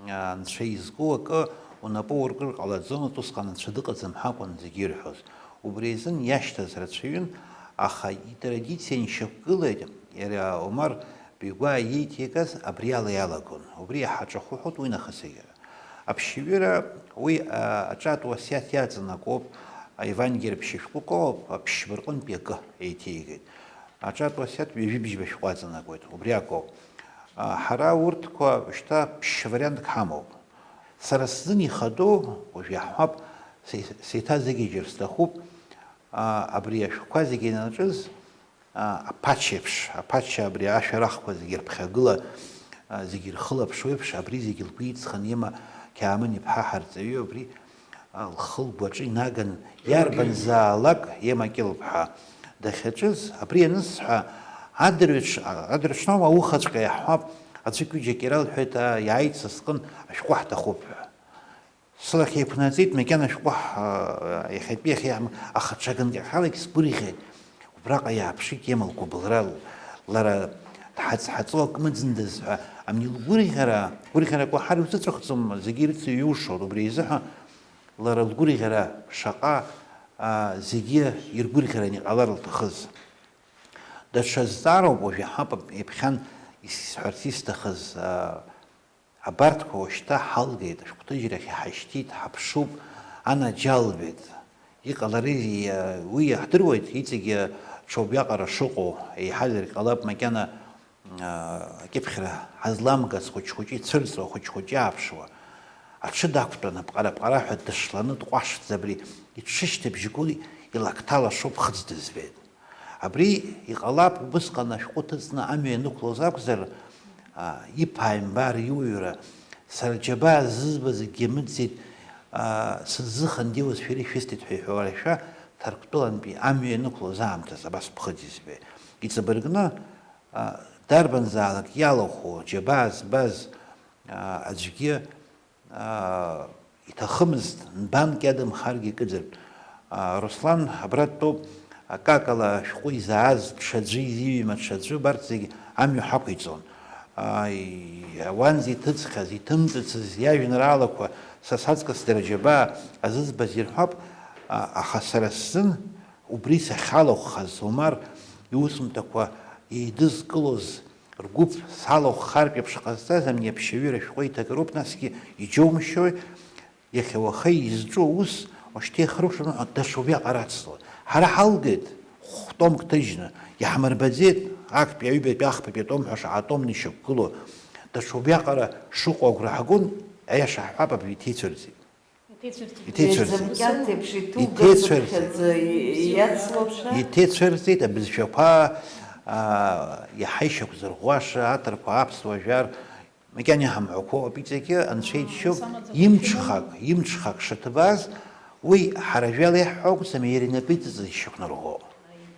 Анцәа изку акы унапы ауркыр ҟалаӡомызт, усҟан Анцәа дыҟаӡам ҳәа акәын зегьы ирҳәоз. Убри азын иашьҭаз рацәаҩын, аха итрадициа ншьақәгылеит, иара Омар Бигәаа иеиҭеигаз абриала иалагон. Убри иаҳа аҿахәы ҳәоит уи нахыс егьара. Аԥшьаҩыра уи, а, аҿатә уасиаҭ иаҵанакуоуп, Евангелие ԥшьышәҟәык ауп, аԥшьба рҟынтәи акы еиҭеигеит. Аҿатә уасиаҭ ҩажәи бжьба шәҟәы аҵанакуеит, убри акоуп. А, ҳара урҭқәа шьҭа ԥшь вариантк ҳамоуп. Сара сзын ихадоу, уажә иаҳҳәап, се-, сеиҭазегьы џьара сҭахуп, а, абри ашәҟәқәа зегьы ианаҿыз, а, аԥачеиԥш, аԥача абри ашәарахқәа зегьы ирԥхьагыла, а, зегьы ирхылаԥшуеиԥш, абри зегьы лгәы иҵхан има Қьаамын-иԥҳа ҳарҵаҩы, абри лхы лгәаҿы инаган, иарбанзаалак Ема Кьылԥҳа дахьаҿыз, абри анысҳәа, адырҩаҽ-, адырҩаҽноума аухаҵәҟьа иаҳҳәап, аӡәык-ҩыџьак иралҳәеит, аа, иааит са сҟын, ашәҟәы ҳҭахуп ҳәа. Сылахь еиқәнаҵеит, макьана ашәҟәы ҳ-, иахьатәи иахьа иаҳм-, аха ҽа ганкахьалагь сгәырӷьеит. Убраҟа иааԥшит Ема лгәыбылра, лара дҳаҵ-ҳаҵо акы мыӡындаз ҳәа, амни лгәырӷьара, гәырӷьарак уаҳа рзыҵәахӡом, зегьы ирыцу иушоуп, убри изыҳәа лара лгәырӷьара шаҟа, аа, зегьы иргәырӷьараны иҟалар лҭахыз. Даҽа зҵаароуп уажә иаҳа п-, иԥхьан исҳәарц исҭахыз, аа, Абарҭқәа уажәшьҭа ҳалгеит, ашәҟәҭыжьрахь иҳашьҭит, ҳаԥшуп, анаџьалбеит. Иҟаларызеи, уи иаҳдыруеит, иҵегьы ҽоубриаҟара шыҟоу, еиҳазаргь ҟалап, макьана, а, акьыԥхьра ҳазламгаз хәыҷ-хәыҷы ицәырҵуа, хәыҷ-хәыҷы ааԥшуа. Аҽы дақәтәан, аԥҟара-ԥҟараҳәа дышланы дҟәашӡа абри иҽышьҭыбжьгәы илакҭа лашоуп, ԥхыӡ дызбеит. Абри иҟалап, убысҟан ашәҟәы ҭыҵны амҩа ианықәлоз акәзар, а, иԥааимбар иуаҩра, сара џьабаа зызбаз акгьы амыӡӡеит, а, сыззыхандеиуаз шәара ишәысҭеит ҳәа иҳәо, уара шәа Ҭырқәтәылантәи амҩа ианықәлоз аамҭазы абас ԥхыӡ избеит. Иҵабыргны, а, дарбанзаалак иалахәу, џьабаа збаз, а, аӡәгьы аа, иҭахымызт, нбанк иадамхаргьы икыӡыртә. Аа, Руслан абра дтәоуп, акакала ашәҟәы изааз ҽаӡәы, изиҩма ҽаӡәы, убарҭ зегь амҩа ҳақәиҵон. Аа, и-, ауанӡа иҭыҵхьаз, иҭымҵыцыз иажәеинраалақәа са саҵкыс дара џьабаа азызбаз ирҳәап, а-, аха сара сзын Убри сахьалахәхаз, Омар иусумҭақәа еидызкылоз ргәыԥ салахәхартә еиԥш ҟазҵаз амни аԥшьаҩыра ашәҟәы иҭакыроуп, насгьы иџьоумшьои, иахьа уаха изҿу аус уашьҭа ихыркәшаны даҽа убриаҟара ацлон. Ҳара ҳалгеит хә-томк ҭыжьны, иаҳмырбаӡеит актәи аҩбатәи ахԥатәи атом ҳәа шаҟа атомны ишьақәгылоу. Даҽа убриаҟара шыҟоу агәра ҳгон, аиаша ҳҳәап, абри иҭеицәырҵит. Иҭеицәырҵит. Иҭеицәырҵит. Еиҵбы кьаҭ еиԥш иҭугацыԥхьаӡа иацлоуп ҳәа. Иҭеицәырҵит абызшәақәа, аа, иаҳа ишьақәзырӷәӷәаша аҭырқәа аԥсуа жәар макьана иҳамҳәақәоуп, иҵегьы Анцәа иџьшьоуп, имҽхак, имҽхак шыҭбааз, уи ҳара жәала иаҳҳәо акәӡам, иара инапы иҵаҵаны ишьақәнарӷәӷәо.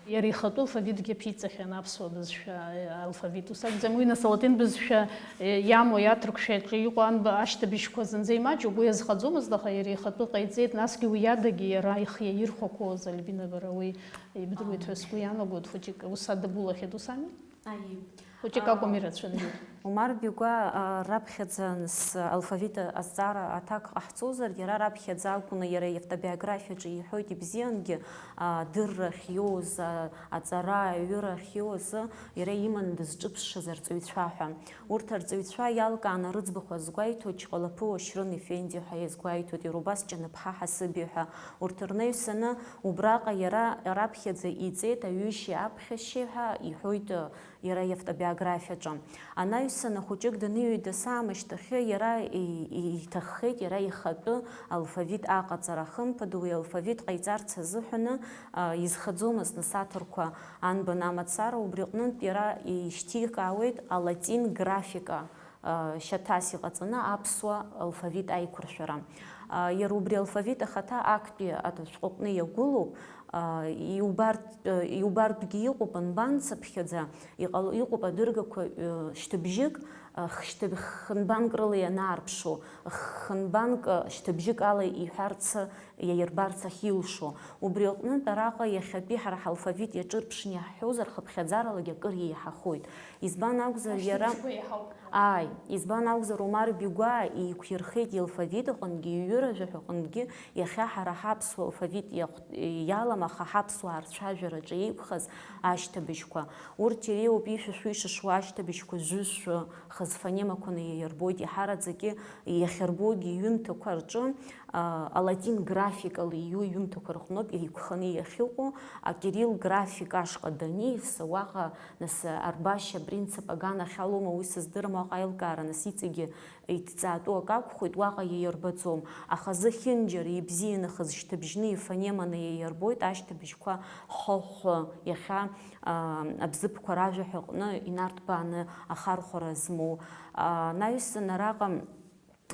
Иара ихатәы алфавитгьы аԥиҵахьан аԥсуа бызшәа, э, алфавит. Ус акәӡам, уи нас алатин бызшәа, э, иамоу, иаҭырқәшәаҿы иҟоу анба-, ашьҭыбжьқәа зынӡа имаҷуп, уи азхаӡомызт, аха иара ихатәы ҟаиҵеит, насгьы уи адагьы иара ихы иаирхәақәоз, Альбина, бара уи ибдыруеит ҳәа сгәы иаанагоит, хәыҷык ус адабулахьеит, ус ами? Аиеи. Хәыҷык акәым ирацәаны. Омар Бигәа, а, раԥхьаӡа нас алфавит азҵаара аҭак ҟаҳҵозар, иара раԥхьаӡа акәны, иара иавтобиографиаҿы иҳәоит ибзиангьы, а, адырра ахьиоуз, а, аҵара, аҩыра ахьиоуз, иара иман дызҿыԥшшаз арҵаҩцәа ҳәа. Урҭ арҵаҩцәа иалкааны рыӡбахә азгәеиҭоит Чҟалаԥы Уашрын Ефенди ҳәа иазгәеиҭоит, иара убас Ҷаныԥҳа Ҳасыби ҳәа. Урҭ рнаҩсаны убраҟа иара раԥхьаӡа иҵеит аҩышьеи аԥхьашьеи ҳәа иҳәоит, а, Иара иавтобиографиаҿы. Анаҩсан ахәыҷык даныҩеида саамышьҭахьы, иара и-, и-, иҭаххеит иара ихатәы алфавит аҟаҵара. Хымԥада, уи алфавит ҟаиҵарц азыҳәаны, а, изхаӡомызт нас аҭырқәа анбан амацара, убри аҟнытә иара ишьҭикаауеит алатин графика, а, шьаҭас иҟаҵаны аԥсуа алфавит аиқәыршәара. А, иара убри алфавит ахаҭа актәи ашәҟәы аҟны иагәылоуп, а, иубарҭ-, а, иубартәгьы иҟоуп, анбанцыԥхьаӡа, иҟало-, иҟоуп адыргақәа, а, шьҭыбжьык, а, хшьҭыб-, хынбанк рыла ианаарԥшу, хынбанк, а, шьҭыбжьык ала иҳәарц, иаирбарц ахьилшо. Убри аҟнытә араҟа иахьатәи ҳара ҳалфавит иаҿырԥшны иаҳҳәозар, хыԥхьаӡаралагьы акыр еиҳахоит. Избан акәзар, иара Ашьҭыбжьқәа еиҳауп. Ааи, избан акәзар, Омар Бигәаа еиқәирхеит иалфавит аҟынгьы, иҩыра жәаҳәа аҟынгьы, иахьа ҳара ҳаԥсуа алфавит иахә-, иалам, аха ҳаԥсуаа рцәажәараҿы еиқәхаз ашьҭыбжьқәа. Урҭ иреиуоуп ишәышәу-ишышуа ашьҭыбжьқәа, жәышәы, хаз фонемақәаны иаирбоит, иҳараӡакгьы иахьырбогьы иҩымҭақәа рҿы, а, алатин графикала иҩу иҩымҭақәа рҟноуп еиқәханы иахьыҟоу, акирилл графика ашҟа данеивса, уаҟа, нас, арбашьа апринцип аганахьалоума, уи сыздырам, уаҟа аилкаара, нас, иҵегьы иҭҵаатәу акы акәхоит, уаҟа иаирбаӡом. Аха зехьынџьара ибзианы хаз шьҭыбжьны ифонеманы иаирбоит ашьҭыбжьқәа ҳәы, иахьа, а, абзыԥқәа ражәаҳәаҟны инарҭбааны ахархәара змоу. А, анаҩсан араҟа,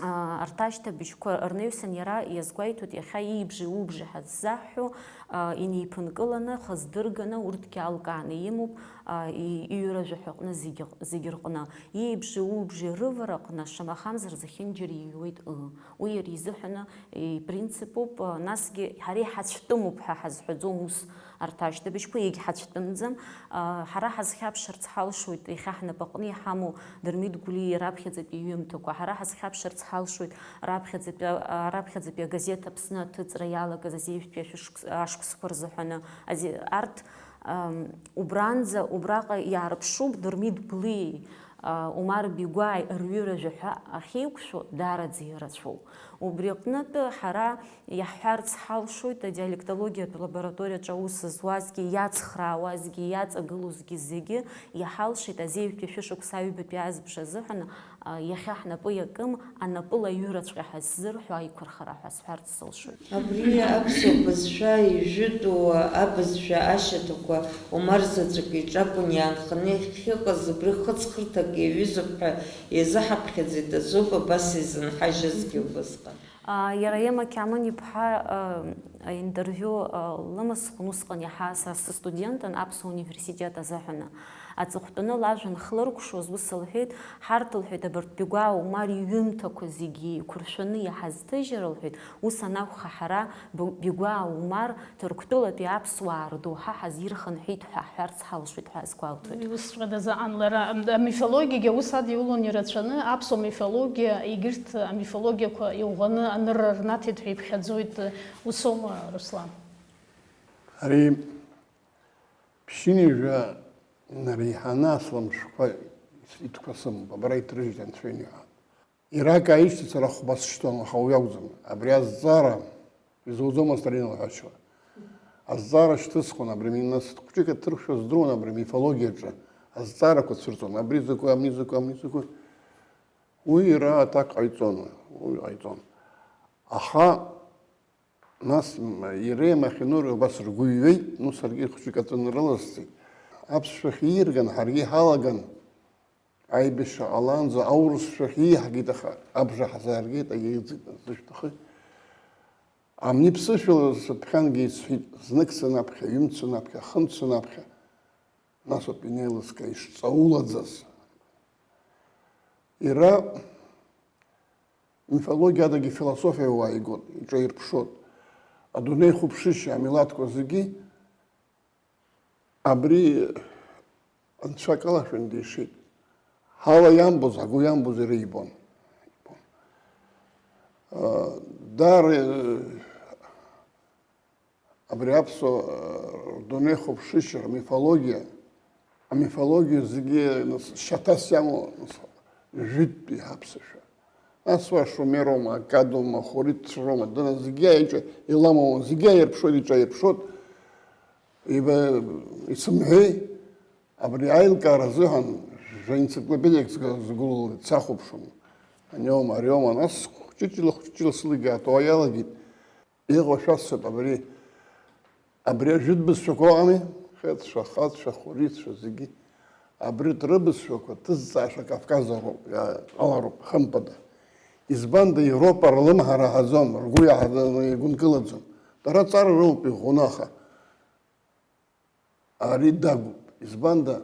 а, арҭ ашьҭыбжьқәа рнаҩсан иара иазгәеиҭоит, иахьа иибжеи убжеи ҳаззаҳҳәо, а, инеиԥынкыланы, хаз дырганы, урҭгьы алкааны имоуп, а, и-, иҩыра жәаҳәаҟны зегьы, зегьы рҟны. Иибжеи убжеи рывараҟны, шамахамзар, зехьынџьара иҩуеит ы. Уи иара изыҳәаны ипринципуп, а, насгьы ҳара иҳацәтәымуп ҳәа ҳазҳәаӡом ус арҭ ашьҭыбжьқәа, егьҳацәтәымӡам. А, ҳара ҳазхьаԥшырц ҳалшоит иахьа ҳнапаҟны иҳамоу Дырмит Гәлиа раԥхьаӡатәи иҩымҭақәа. Ҳара ҳазхьаԥшырц ҳалшоит раԥхьаӡатәи, а, раԥхьаӡатәи агазеҭ Аԥсны аҭыҵра иалагаз азеижәтәи ашәышықәс-, ашықәсқәа рзыҳәаны. Азе-, арҭ, ам, убранӡа, убраҟа иаарԥшуп Дырмит Гәлиеи, а, Омар Бигәааи рҩыра жәаҳәа ахьеиқәшәо даараӡа ирацәоуп. Убри аҟнытә ҳара иаҳҳәарц ҳалшоит, адиалектологиатә лабораториаҿы аус зуазгьы, иацхраауазгьы, иаҵагылозгьы зегьы иҳалшеит азеижәтәи шәышықәса аҩбатәи азбжа азыҳәан, а, иахьа ҳнапы иакым, анапыла аҩыраҵәҟьа ҳаззырҳәо аиқәырхара ҳәа сҳәарц сылшоит. Абри аԥсуа бызшәа ижәытәу абызшәа ашьаҭақәа Омар заҵәык иҿы акәын иаанханы иахьыҟаз, абри хыҵхырҭак иаҩызоуп ҳәа иазыҳаԥхьаӡеит азоуп, абас изынҳажьызгьы убасҟан. А, иара Ема Қьаман-иԥҳа, а, аинтервиу, а, лымазхын, усҟан иаҳа са сыстудентын, Аԥсуа университет азыҳәаны. Аҵыхәтәаны лажәа анхлыркәшоз, ус лҳәеит, ҳарҭ, лҳәеит, абарҭ Бигәаа Омар иҩымҭақәа зегьы еиқәыршәаны иҳазҭыжьыр, лҳәеит, ус анакәха, ҳара Б-, Бигәаа Омар Ҭырқәтәылатәи аԥсуаа рдоуҳа ҳазирхынҳәит ҳәа ҳҳәарц ҳалшоит ҳәа азгәалҭоит. Уи усҵәҟьа дазыҟан лара, ам-, амифологиагьы ус адиулон ирацәаны, аԥсуа мифологиа, егьырҭ амифологиақәа иӷәӷәаны анырра рнаҭеит ҳәа иԥхьаӡоит, усоума, Руслан? Ари ԥшьынҩажәа нареиҳаны асалам шәҟәқәа итәқәа сымоуп, абра иҭрыжьит Анцәа иниҳәа. Ирак ааишьҭыҵ ара хәба сшьҭан, аха уи акәӡам. Абри азҵаара, изуӡомызт ари анылҳәашьа. Азҵаара шьҭысхуан абри, нас хәҷык аҭырқәшәа здыруан абри амифологиаҿы. Азҵаарақәа цәырҵуан. Абри закәи, абни закәи, абни закәи. Уи иара аҭак ҟаиҵон, уи ҟаиҵон. Аха нас, м, иреи Махинори убас ргәы иҩеит, ну, саргьы хәҷык аҵәы нрыласҵеит. Аԥсшәахь иирган, ҳаргьы иҳалаган. Аибашьра ҟалаанӡа аурысшәахь ииҳгеит, аха абжа ҳзааргеит, аиеиӡеит, зышәҭахи. Амни ԥсышәала сыԥхьангьы исҳәеит, знык санаԥхьа, ҩымҭ санаԥхьа, хынтә санаԥхьа, нас ауп инеилыскаа ишҵаулаӡаз. Иара мифологиа адагьы философиа уааигон, иҿаирԥшуан. Адунеи хәаԥшышьа, амилаҭқәа зегьы абри Анцәа акалашәан дишеит. Ҳала иамбоз, ҳгәы иамбоз иара ибон. Даара абри аԥсуа рдунеи хәаԥшышьа, рмифологиа, амифологиа зегьы, нас, шьаҭас иамоу, нас, жәытәтәи ҳаԥсышәа. Нас уа Шумероума, Акадоума, Хуритроума, дана зегьы аиҿа иламоума, зегьы аирԥшуеит, иҿаирԥшуеит. Иба-, исымҳәеи, абри аилкаара азыҳәан жәа-енциклопедиак сга-, сгәылалеит, сахәаԥшуан. Аниоума, ариоума, нас хәҷыҷла, хәҷыҷла сылагьы аатуа иалагеит. Иҟоу шәасҳәап, абри, абри ажәытә бызшәақәа ыҟами, хьыӡшәа, хацәа, хәырицәа зегьы. Абри рыбызшәақәа ҭызҵааша Кавказ аҟоуп, иа-, алароуп, хымԥада. Избанда Европа рлымҳа раҳаӡом, ргәы иаҳаӡаны игәынкылаӡом. Дара ҵара роуп иӷәӷәаны, аха ари дагәоуп. Избанда,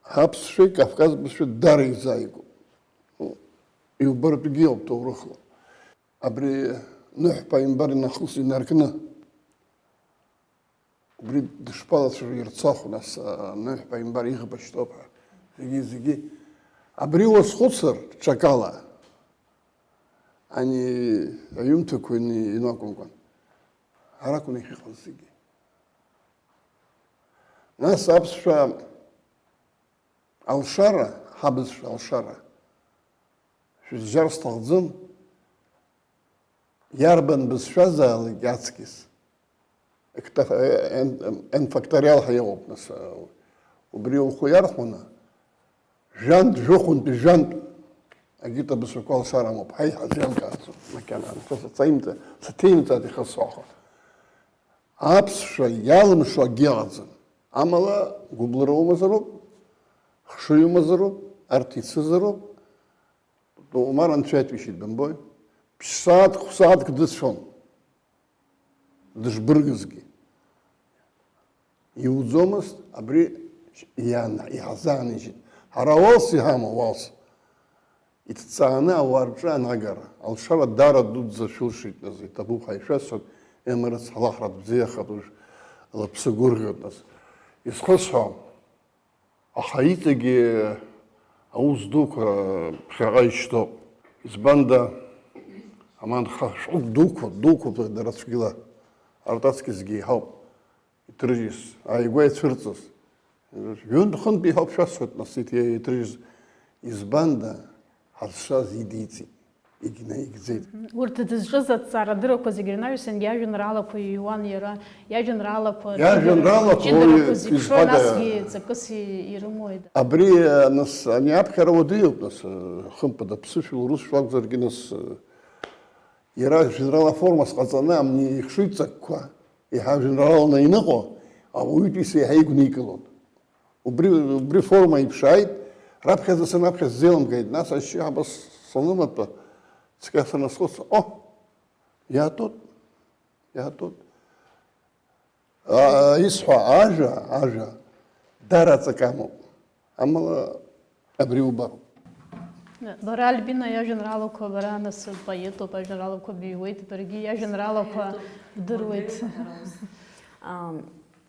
ҳаԥсшәеи Кавказ бызшәа дара изааигәоуп. Иубартәгьы ауп ҭоурыхла. Абри Ныҳәԥа имбар инахыс инаркны. Убри дышԥалацәажәо, ирцахә, нас, а, Ныҳәба имбар иӷба шьҭоуп ҳәа. Зегьы, зегьы. Абри уазхәыцыр, ҽакала, ани аҩымҭақәа ини-, инакәымкәан, ҳара акәын иахьыҟаз зегьы. Нас аԥсшәа алшара, ҳабызшәа алшара, шәызжьар сҭахӡам, иарбан бызшәазаалак аҵкьыс. Экта-, ен-, енфакториал ҳәа иҟоуп, нас, убри ухы иархәаны, жәантә, жәохәынтәи жәантә, агьыт абызшәақәа алшара амоуп, ҳаи, ҳазеилкааӡом, макьана, анцәа сацаимҵа-, саҭеимҵааит ихысҳәаахо. Аԥсшәа иалымшо акгьы ыҟаӡам. Амала, гәыблра умазароуп, хшыҩ умазароуп, арҭ ицызароуп. Умар анцәа иаҭәеишьеит, бымбои? Ԥшь-сааҭк, хә-сааҭк дыцәон, дышбыргызгьы. Иуӡомызт, абри иаан-, иҳазаанижьит. Ҳара уалс иҳамоу, уалс. Иҭҵааны ауаа рҿы анагара, алшара даара дуӡӡа шәылшеит, нас, иҭабуп ҳәа ишәасҳәап, Емараҭ ҳлаҳра бзиахап, уажә лыԥсы гәырӷьоит, нас. Изхысҳәаам. Аха иҵегьы аус дуқәа ԥхьаҟа ишьҭоуп. Избанда, аманха шәҟәык дуқәа, дуқәа дара цәгьала, арҭ аҵкьысгьы еиҳауп иҭрыжьыз, ааигәа ицәырҵыз. Ҩынтә-хынтә еиҳауп шәасҳәоит, нас, иҭ-, иҭрыжьыз. Избанда, ҳазшаз идиҵеит. Егьнаигӡеит. Урҭ дызҿыз аҭҵаарадырақәа зегьы рнаҩсангьы иажәеинраалақәа иҩуан иара, иажәеинраалақәа Иажәеинраалақәа ҷыдарақәа уаҩы зеиԥшроу, изҳәада? Насгьы ҵакыс и-, ирымоуеит. Абри, нас, ани аԥхьара уадаҩуп, нас, хымԥада, ԥсышәала урысшәа акәзаргьы, нас, иара жәеинраала формас ҟаҵаны амни ихшыҩ ҵакқәа, еиҳа жәеинрааланы иныҟәо, ауаҩытәыҩса еиҳа игәникылон. Убри, убри форма иԥшааит, раԥхьаӡа санаԥхьа сзеилымкааит, нас ашьшьыҳәа саныматәа, цқьа саназхәыц, о, иаатәоит, иаатәоит. А, исҳәо ажәа, ажәа, дара ҵакы амоуп. Амала абри убароуп. Бара, Альбина, иажәеинраалақәа, бара, нас, поетуп, ажәеинраалақәа биҩуеит, баргьы иажәеинраалақәа бдыруеит. Ам,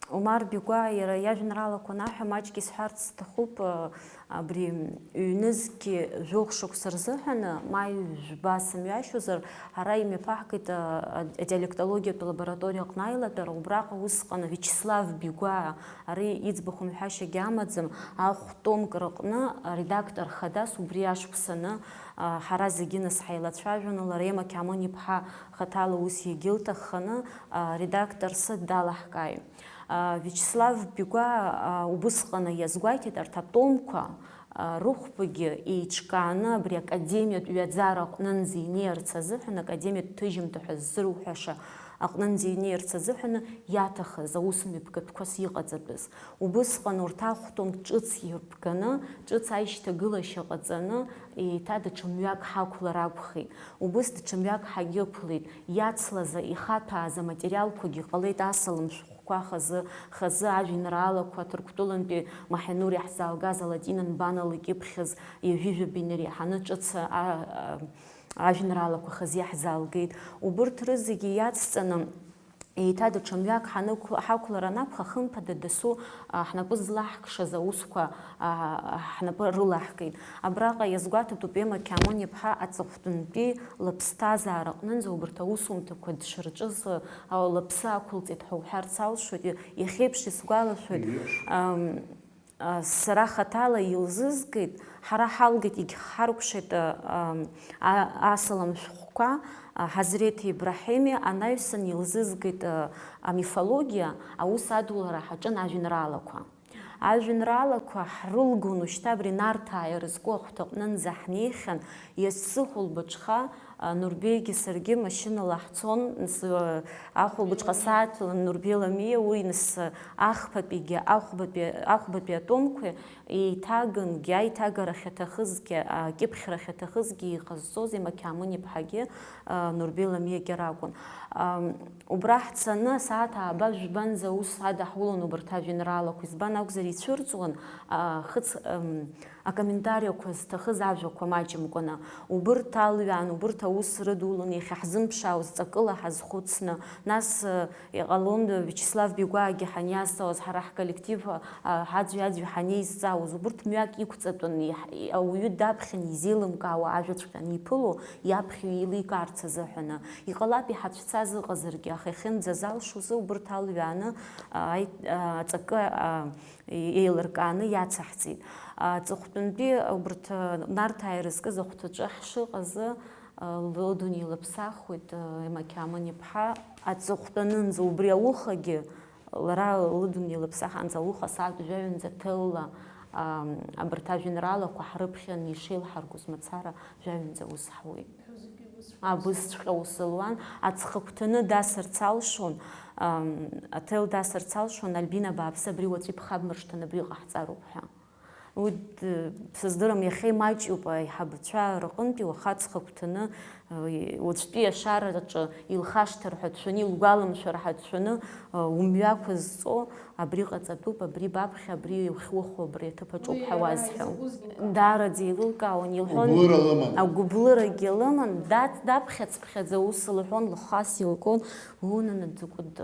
Омар Бигәаа иара иажәеинраалақәа анаҳәа, маҷк исҳәарц сҭахуп, а, абри ҩнызқьи жәохә шықәса рзыҳәаны, маи жәба сымҩашьозар, ҳара имҩаԥаҳгеит, а, а, адиалектологиатә лабораториа аҟны аилатәара, убраҟа усҟан Виачеслав Бигәаа, ари иӡбахә мҳәашьагьы амаӡам, ахә томк рыҟны аредактор хадас убри ашықәсаны, а, ҳара зегьы нас ҳаилацәажәаны, Ларема Қьамон-иԥҳа хаҭала ус иагьылҭахханы, а, редакторс далаҳкааит. А, Виачеслав Бигәаа, а, убысҟаны иазгәеиҭеит, арҭ атомқәа, а, рыхәбагьы еиҿкааны абри академиатә ҩаӡара аҟнынӡа инеирц азыҳәан, академиатә ҭыжьымҭа ҳәа ззырҳәаша аҟнынӡа инеирц азыҳәаны иаҭахыз аусмҩаԥгатәқәас иҟаҵатәыз. Убысҟан урҭ ахәтәымк ҿыц ирбганы, ҿыц аишьҭагылашьа ҟаҵаны, еиҭа даҽа мҩак ҳақәлар акәхеит. Убыс даҽа мҩак ҳагьықәлеит. Иацлаз, ихаҭәааз аматериалқәагьы ҟалеит асалам шәҟәқәа хазы, хазы ажәеинраалақәа, Ҭырқәтәылантәи Маҳенур иаҳзаалгаз алатинан банала икьыԥхьыз ҩажәи жәаба инареиҳаны ҿыц а-, а-, ажәеинраалақәа хазы иаҳзаалгеит. Убырҭ рызегьы иацҵаны, еиҭа даҽа мҩак ҳанықәла-, ҳақәлар анакәха, хымԥада дасу, а, ҳнапы злаҳкшаз аусқәа, а, ҳнапы рылаҳкит. Абраҟа иазгәаҭатәуп Ема Қьамон-иԥҳа аҵыхәтәантәи лыԥсҭазаара аҟнынӡа убарҭ аусумҭақәа дшырҿыз, а, лыԥсы ақәылҵеит ҳәа уҳәарц алшоит. Иахьеиԥш исгәалашәоит, ам, а, сара хаҭала илзызгеит, ҳара ҳалгеит, егьҳаркәшеит, а, ам, а, асалам шәҟәқәа, а, Ҳазреҭ Ибраҳими анаҩсан илзызгеит, а, амифологиа, аус адулара ҳаҿын ажәеинраалақәа. Ажәеинраалақәа ҳрылгон уажәшьҭа абри Нарҭаа ирызку ахәҭаҟнынӡа ҳнеихьан, иацы хәылбыҽха, а, Нурбеигьы саргьы машьынала ҳцон, нас, а, ахәылбыҽха сааҭ Нурбеи Ламиа уи нас, а, ахԥатәигьы ахәбатәи, ахәбатәи атомқәеи еиҭагангьы, аиҭагарахь аҭахызгьы, а, акьыԥхьрахь аҭахызгьы иҟазҵоз Емақьаамын иԥҳагьы, а, Нурбеи Ламиагьы ракәын. Ам, Убра ҳцаны, асааҭ ааба жәбанӡа аус адаҳулон убарҭ ажәеинраалақәа, избан акәзар, ицәырҵуан, а, хыц, ам, акомментариақәа зҭахыз ажәақәа маҷымкәаны. Убырҭ алҩаан, убырҭ аус рыдулон, иахьа ҳзымԥшаауаз ҵакыла ҳазхәыцны, нас, а, иҟалон Виачеслав Бигәаагьы ҳаниазҵаауаз, ҳара ҳколлектив, а, ҳаӡәи-аӡәи ҳанеизҵаауаз, убырҭ мҩак иқәҵатәын, иаҳ-, ауаҩы даԥхьан изеилымкаауа ажәаҵәҟьа аниԥыло, иаԥхьаҩ еиликаарц азыҳәаны. Иҟалап иҳацәцаз ыҟазаргьы, аха иахьынӡазалшоз убырҭ алҩааны, а, аи-, а, аҵакы, а, еилыркааны иацаҳҵеит. Аҵыхәтәантәи убырҭ, а, Нарҭаа ирызкыз ахәҭаҿы ҳшыҟаз, а, лыдунеи лыԥсахуеит, а, Емақьаамын иԥҳа. Аҵыхәтәанынӡа убри аухагьы, лара лыдунеи лыԥсахаанӡа ауха асааҭ жәаҩанӡа ҭелла, а, абарҭ ажәеинраалақәа ҳрыԥхьан ишеилҳаргоз мацара жәаҩанӡа ус ҳауеит. Абысҵәҟьа ус луан, аҵхагәҭаны дасырц алшон, ам, аҭел дасырц алшон, Альбина бааԥсы, абри уаҵәы ибхабмыршҭын, абри иҟаҳҵароуп ҳәа. Уи д-, сыздырам, иахьа имаҷҩуп аиҳабацәа рҟынтәи, уаха аҵхагәҭаны, э, уаҵәтәи ашараҿы илхашҭыр ҳәа дшәаны, илгәаламшәар ҳәа дшәаны, э, умҩақәызҵо, Абри ҟаҵатәуп, абри баԥхьа, абри иухьуху, абри аҭыԥ аҿоуп ҳәа уазҳәом. Даараӡа еилылкаауан, илҳәон, агәыблырагьы лыман, даԥхьаҵԥхьаӡа ус лҳәон, лхас илгон, унана дзакәытә,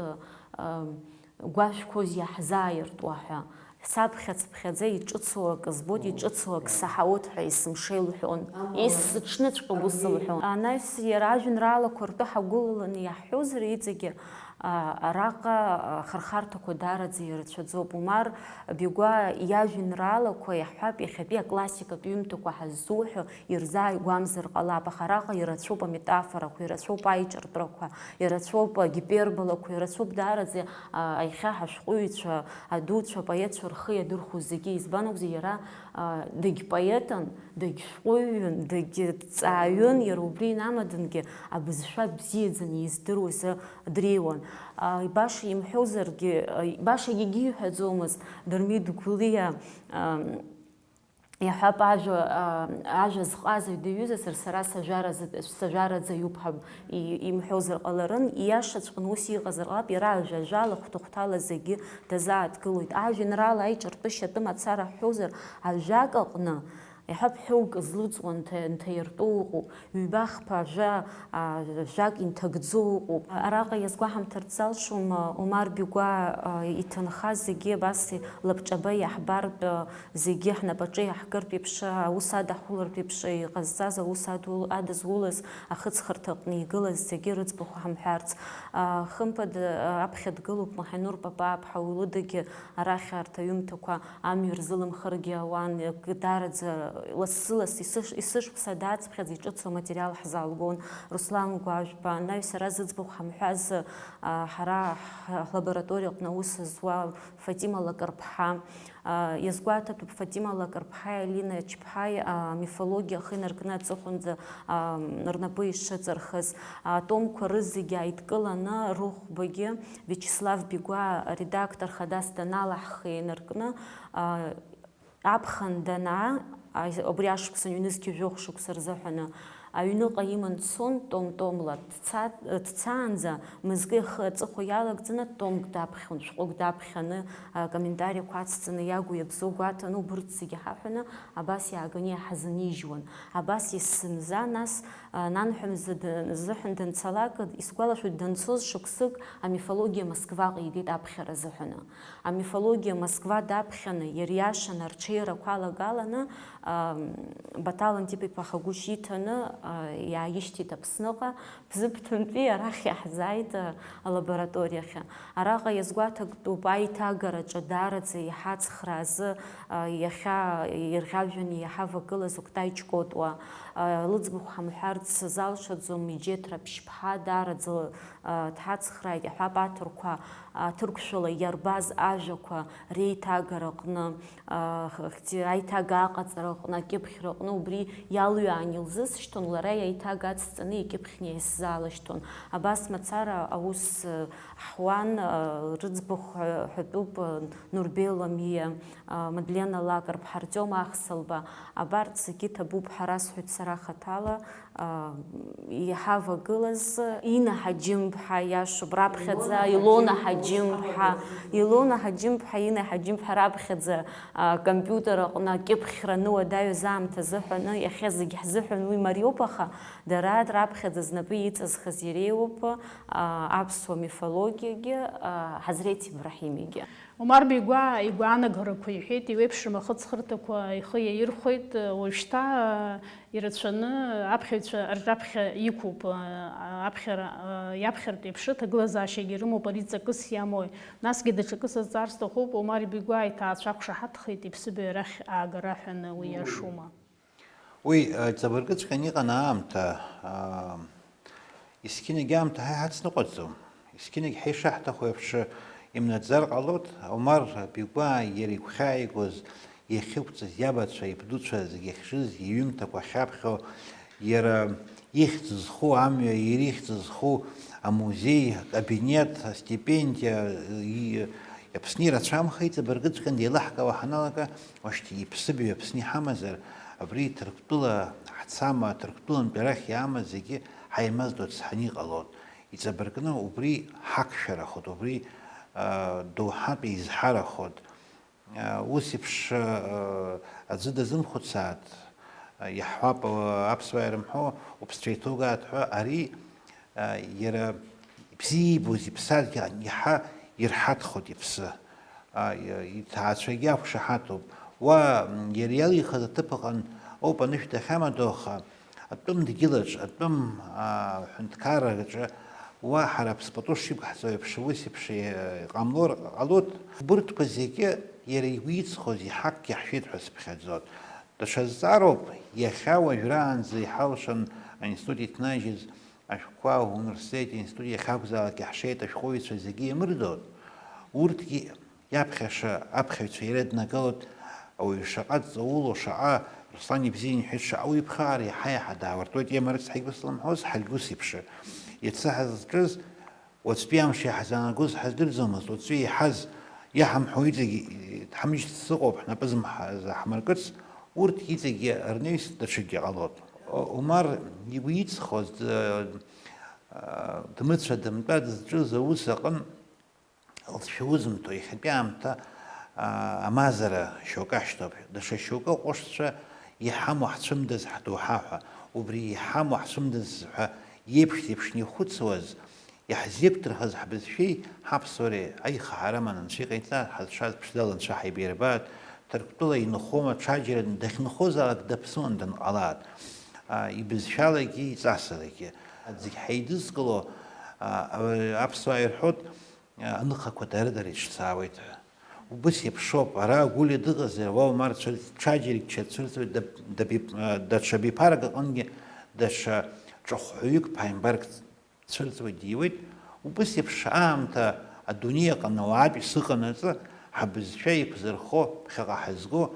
а, гәашәқәоузеи иаҳзааиртуа ҳәа. Саԥхьаҵԥхьаӡа иҿыцу акы збоит, иҿыцу акы саҳауеит ҳәа есымша илҳәон. Ес-, сыҽныҵәҟьа ус лҳәон. Анаҩс иара ажәеинраалақәа ртәы ҳагәылаланы иаҳҳәозар, иҵегьы А, араҟа, а, ахырхарҭақәа даараӡа ирацәаӡоуп. Умар Бигәаа иажәеинраалақәа иаҳҳәап, иахьатәи аклассикатә ҩымҭақәа ҳаззуҳәо ирзааигәамзар ҟалап, аха араҟа ирацәоуп аметафорақәа, ирацәоуп аиҿартәрақәа, ирацәоуп агиперболақәа, ирацәоуп даараӡа, а, аиҳа ҳашәҟәыҩҩцәа, адуцәа, апоетцәа рхы иадырхәо зегьы. Избан акәзар, иара, а, дагьпоетын, дагьшәҟәыҩҩын, дагьҵааҩын, иара убри инамадангьы абызшәа бзиаӡаны издыруа изы дреиуан. А, баша имҳәозаргьы, а, баша егьиҳәаӡомызт, Дырмит Гәлиа, а, иаҳәап, ажәа, а, ажәа зҟаз аҩ-, диҩызазар, сара сажәаразы-, сажәараӡаҩуп ҳәа и-, имҳәозар ҟаларын, ииашаҵәҟьаны ус иҟазар ҟалап, иара ажәа-, ажәала, хәҭа-хәҭала зегьы дазааҭгылоит. Ажәеинраала аиҿартәышьа атәы мацара ҳҳәозар, ажәак аҟны, иаҳҳәап, ҳәоук злыҵуа нҭа-, нҭаиртәо ыҟоуп, ҩба-хԥа ажәа, а, жәак инҭагӡо ыҟоуп. Араҟа иазгәаҳамҭарц залшом, а, Омар Бигәаа, а, иҭынха зегьы абас лабҿаба иаҳбартә, а, зегьы ҳнапаҿы иаҳкыртә еиԥш, аус адаҳулартә еиԥш иҟазҵаз, аус аду-, адызулаз, ахыҵхырҭаҟны игылаз зегьы рыӡбахә ҳамҳәарц. А, хымԥада, а, аԥхьа дгылоуп Маҳинур Папаа-ԥҳа, уи лыдагьы арахь арҭ аҩымҭақәа амҩа рзылымхыргьы ауан, даараӡа лассы-ласс исыш-, есышықәса дааҵԥхьаӡа иҿыцу аматериал ҳзаалгон. Руслан Гәажәба, анаҩс ара зыӡбахә ҳамҳәаз, а, ҳара ҳ-, ҳлабораториаҟны аус зуа Фатима Лакрԥҳа, а, иазгәаҭатәуп Фатима Лакрԥҳаи Алина Ачԥҳаи, а, амифологиа ахы инаркны аҵыхәанӡа, а, рнапы ишыҵархыз. Атомқәа рызегьы ааидкыланы, рыхәбагьы Виачеслав Бигәаа аредактор хадас даналаҳхи инаркны, а, аԥхын данаа, а, убри ашықәсан ҩнызқьи жәохә шықәса рзыҳәаны аҩныҟа иман дцон, том-томла дца-, дцаанӡа, мызкы ихы аҵыхәа иалагӡаны томк даԥхьон, шәҟәык даԥхьаны, а, комментариақәа ацҵаны иагу иабзоу гәаҭаны, убырҭ зегьы ҳаҳәаны, абас иааганы иаҳзынижьуан. Абас есымза, нас, а, нанҳәа мза д-, зыҳәан данцалак, исгәалашәоит, данцоз шықәсык амифологиа Москваҟа игеит аԥхьара азыҳәаны. Амифологиа Москва даԥхьаны, иариашаны, арҽеирақәа алагаланы, а, Баҭал Антип-иԥа Хагәышь иҭаны, Иааишьҭит Аԥсныҟа, Бзыԥҭантәи арахь иаҳзааит алабораториахьы. Араҟа иазгәаҭатәуп аиҭагараҿы даараӡа иҳацхраа азы иахьа ирӷьажәҩаны иҳавагылаз Октай Ҷкәытуа. Лыӡбахә ҳамҳәарц залшаӡом, Иџьеҭ Раԥшьԥҳа даараӡа дҳацхрааит, иаҳҳәап, аҭырқәа, аҭырқәшәала иарбаз ажәақәа реиҭагара аҟны. Аиҭага аҟаҵара аҟны, акьыԥхьра аҟны убри иалҩаан илзысшьҭуан, лара иаиҭага ацҵаны икьыԥхьны иаасзалашьҭуан. Абас мацара аус ҳуан, рыӡбахә ҳәатәуп, Нурбеи Ламиа, Мадлена Лакрԥҳа, Артиом Ахсалба, абарҭ зегьы ҭабуп ҳәа расҳәоит сара хаҭала. Иҳавагылаз Инна Ҳаџьымԥҳа, иашоуп, раԥхьаӡа Илона Ҳаџьымԥҳа, Илона Ҳаџьымԥҳа, Инна Ҳаџьымԥҳа раԥхьаӡа, а, компиутер аҟны акьыԥхьра ануадаҩыз аамҭазы ҳәаны, иахьа зегь ҳзыҳәан уи мариоуп, аха дара раԥхьаӡа знапы иҵазхыз иреиуоуп, а, аԥсуа мифологиагьы, а, Ҳазреҭ Ибраҳимигьы. Омар Бигәаа игәаанагарақәа иҳәеит, иеиԥшым ахыҵхырҭақәа ихы иаирхәеит, уажәшьҭа ирацәаны аԥхьаҩцәа рҿаԥхьа иқәуп, аԥхьара, иаԥхьартә еиԥш ҭагылазаашьагьы рымоуп, ари ҵакыс иамои? Насгьы даҽакы сазҵаар сҭахуп, Омар Бигәаа иҭаацәа ақәшаҳаҭхеит иԥсыбаҩ арахь аагара ҳәаны, уи иашоума? Уи, э, иҵабыргыҵәҟьаны иҟан аамҭа, аа, есқьынагь аамҭа ҳа иҳацныҟәаӡом. Есқьынагь ҳа ишаҳҭаху еиԥш имнаӡар ҟалоит. Омар Бигәаа иара игәхьааигоз, иахьықәҵыз, иабацәа, ибдуцәа зегьы ахьшыз, иҩымҭақәа ахьаԥхьо, иара ихьӡ зху амҩа, иара ихьӡ зху амузеи, акабинет, астипендиа, и-, Аԥсны ирацәамхеит, иҵабыргыҵәҟьаны еилаҳкаауа ҳаналага, уашьҭа иԥсыбаҩ Аԥсны иҳамазар, абри Ҭырқәтәыла ҳцама, Ҭырқәтәылантәи арахь иаамаз зегьы ҳаимаздо ацҳаны иҟалон. Иҵабыргны убри ҳақәшәарахоит, убри, а, доуҳатә еизҳарахоит. А, ус еиԥш, а, аӡәы дазымхәыцааит, а, иаҳҳәап, а, аԥсуаа ирымҳәо, уԥсцәа иҭоугааит ҳәа, ари, а, иара ибзиа иибоз иԥсадгьыл иаҳа ирҳаҭхоит иԥсы. А, и-, иҭаацәагьы ақәшаҳаҭуп. Уа, м, иара иалихыз аҭыԥ аҟын ауп анышә дахьамадоу, аха атәым дгьылаҿ, атәым, а, ҳәынҭқарраҿы, уа ҳара аԥс пату шиқәҳҵо еиԥш, ус еиԥш, э, иҟамло ҟалоит. Убырҭқәа зегьы иара игәы иҵхоз иҳақгьы ҳшәеит ҳәа сыԥхьаӡоит. Даҽа зҵаароуп, иахьа уажәраанӡа иҳалшан аинститут иҭнажьыз ашәҟәқәа, ауниверситет, институт иахьакәзаалак иаҳшеит ашәҟәыҩҩцәа зегьы иамырдоит. Урҭгьы иаԥхьаша аԥхьаҩцәа иара днагалоит, ауаҩы шаҟа дҵаулоу, шаҟа, Руслан ибзианы иҳәеит, шаҟа уиԥхаар, иаҳа-иаҳа даауартәуеит, иамарыцҳаигәы слымҳәоз, ҳаргьы ус еиԥш. Иацы ҳазҿыз, уаҵәтәи амш иаҳзаанагоз ҳаздырӡомызт, уаҵәы иаҳаз, иаҳамҳәо иҵегь ҳамышьҭ сыҟоуп, ҳнапы змҳа-, заҳмыркыц, урҭ иҵегьгьы рнаҩс даҽакгьы ҟалоит. О-, Омар игәы иҵхоз, д-, а, дмыцәа-дымтәа дызҿыз аус аҟын лҵшәа узымҭо, иахьатәи аамҭа, а, амазара шьоукы ашьҭоуп. Даҽа шьоукы аҟәышцәа иҳамоу ҳцәымдаз ҳдоуҳа ҳәа. Убри иҳамоу ҳцәымдаз ҳәа иеиԥш-зеиԥшны ихәыцуаз, иаҳзеиқәдырхаз ҳбызшәеи ҳаԥсуареи аихаҳара аман Анцәа иҟаиҵа, ҳазшаз ԥшӡала Анцәа ҳаибаирбааит, Ҭырқәтәыла инхома, ҽаџьара дахьынхозаалак даԥсуан данҟалааит. А, ибызшәалагьы, иҵасалагьы. Зегь ҳаидызкыло, а, а, аԥсуаа ирҳәоит, а, аныхақәа дара-дара иҿцаауеит ҳәа. Убыс еиԥшоуп, ара Гәлиа дыҟазар, уа Омар цәырҵ-, ҽаџьарагь ҽа цәырҵуеит, даб-, даби-, а, даҽа биԥарак аҟынгьы даҽа ҿахәҳәаҩык, ԥааимбарк цәырҵуеит, диуеит. Убыс еиԥш аамҭа адунеи аҟны ауаатәыҩса ыҟанаҵы, ҳабызшәа еиқәзырхо ԥхьаҟа ҳазго,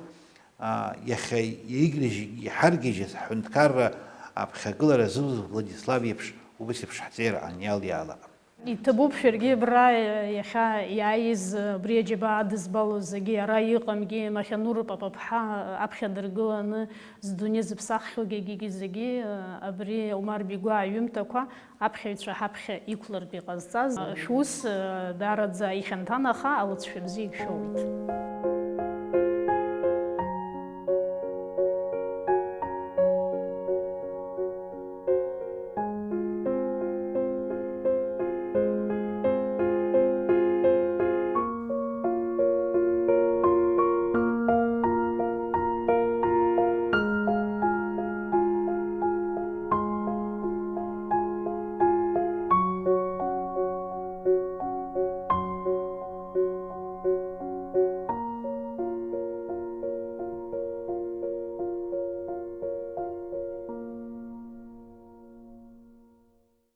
а, иахьа иагьрыжь-, иҳаргьежьыз ҳҳәынҭқарра аԥхьагылара зылз Владислав иеиԥш убыс еиԥш ҳҵеира аниал иаалак. Иҭабуп шәаргьы абра иахьа иааиз, абри аџьабаа адызбало зегьы, ара иҟамгьы, Махьанур Папаԥҳа аԥхьа дыргыланы здунеи зыԥсаххьоугьы зегьы, абри Омар Бигәаа иҩымҭақәа аԥхьаҩцәа ҳаԥхьа иқәлартә иҟазҵаз шәус даараӡа ихьанҭан, аха алыҵшәа бзиа шәоуеит.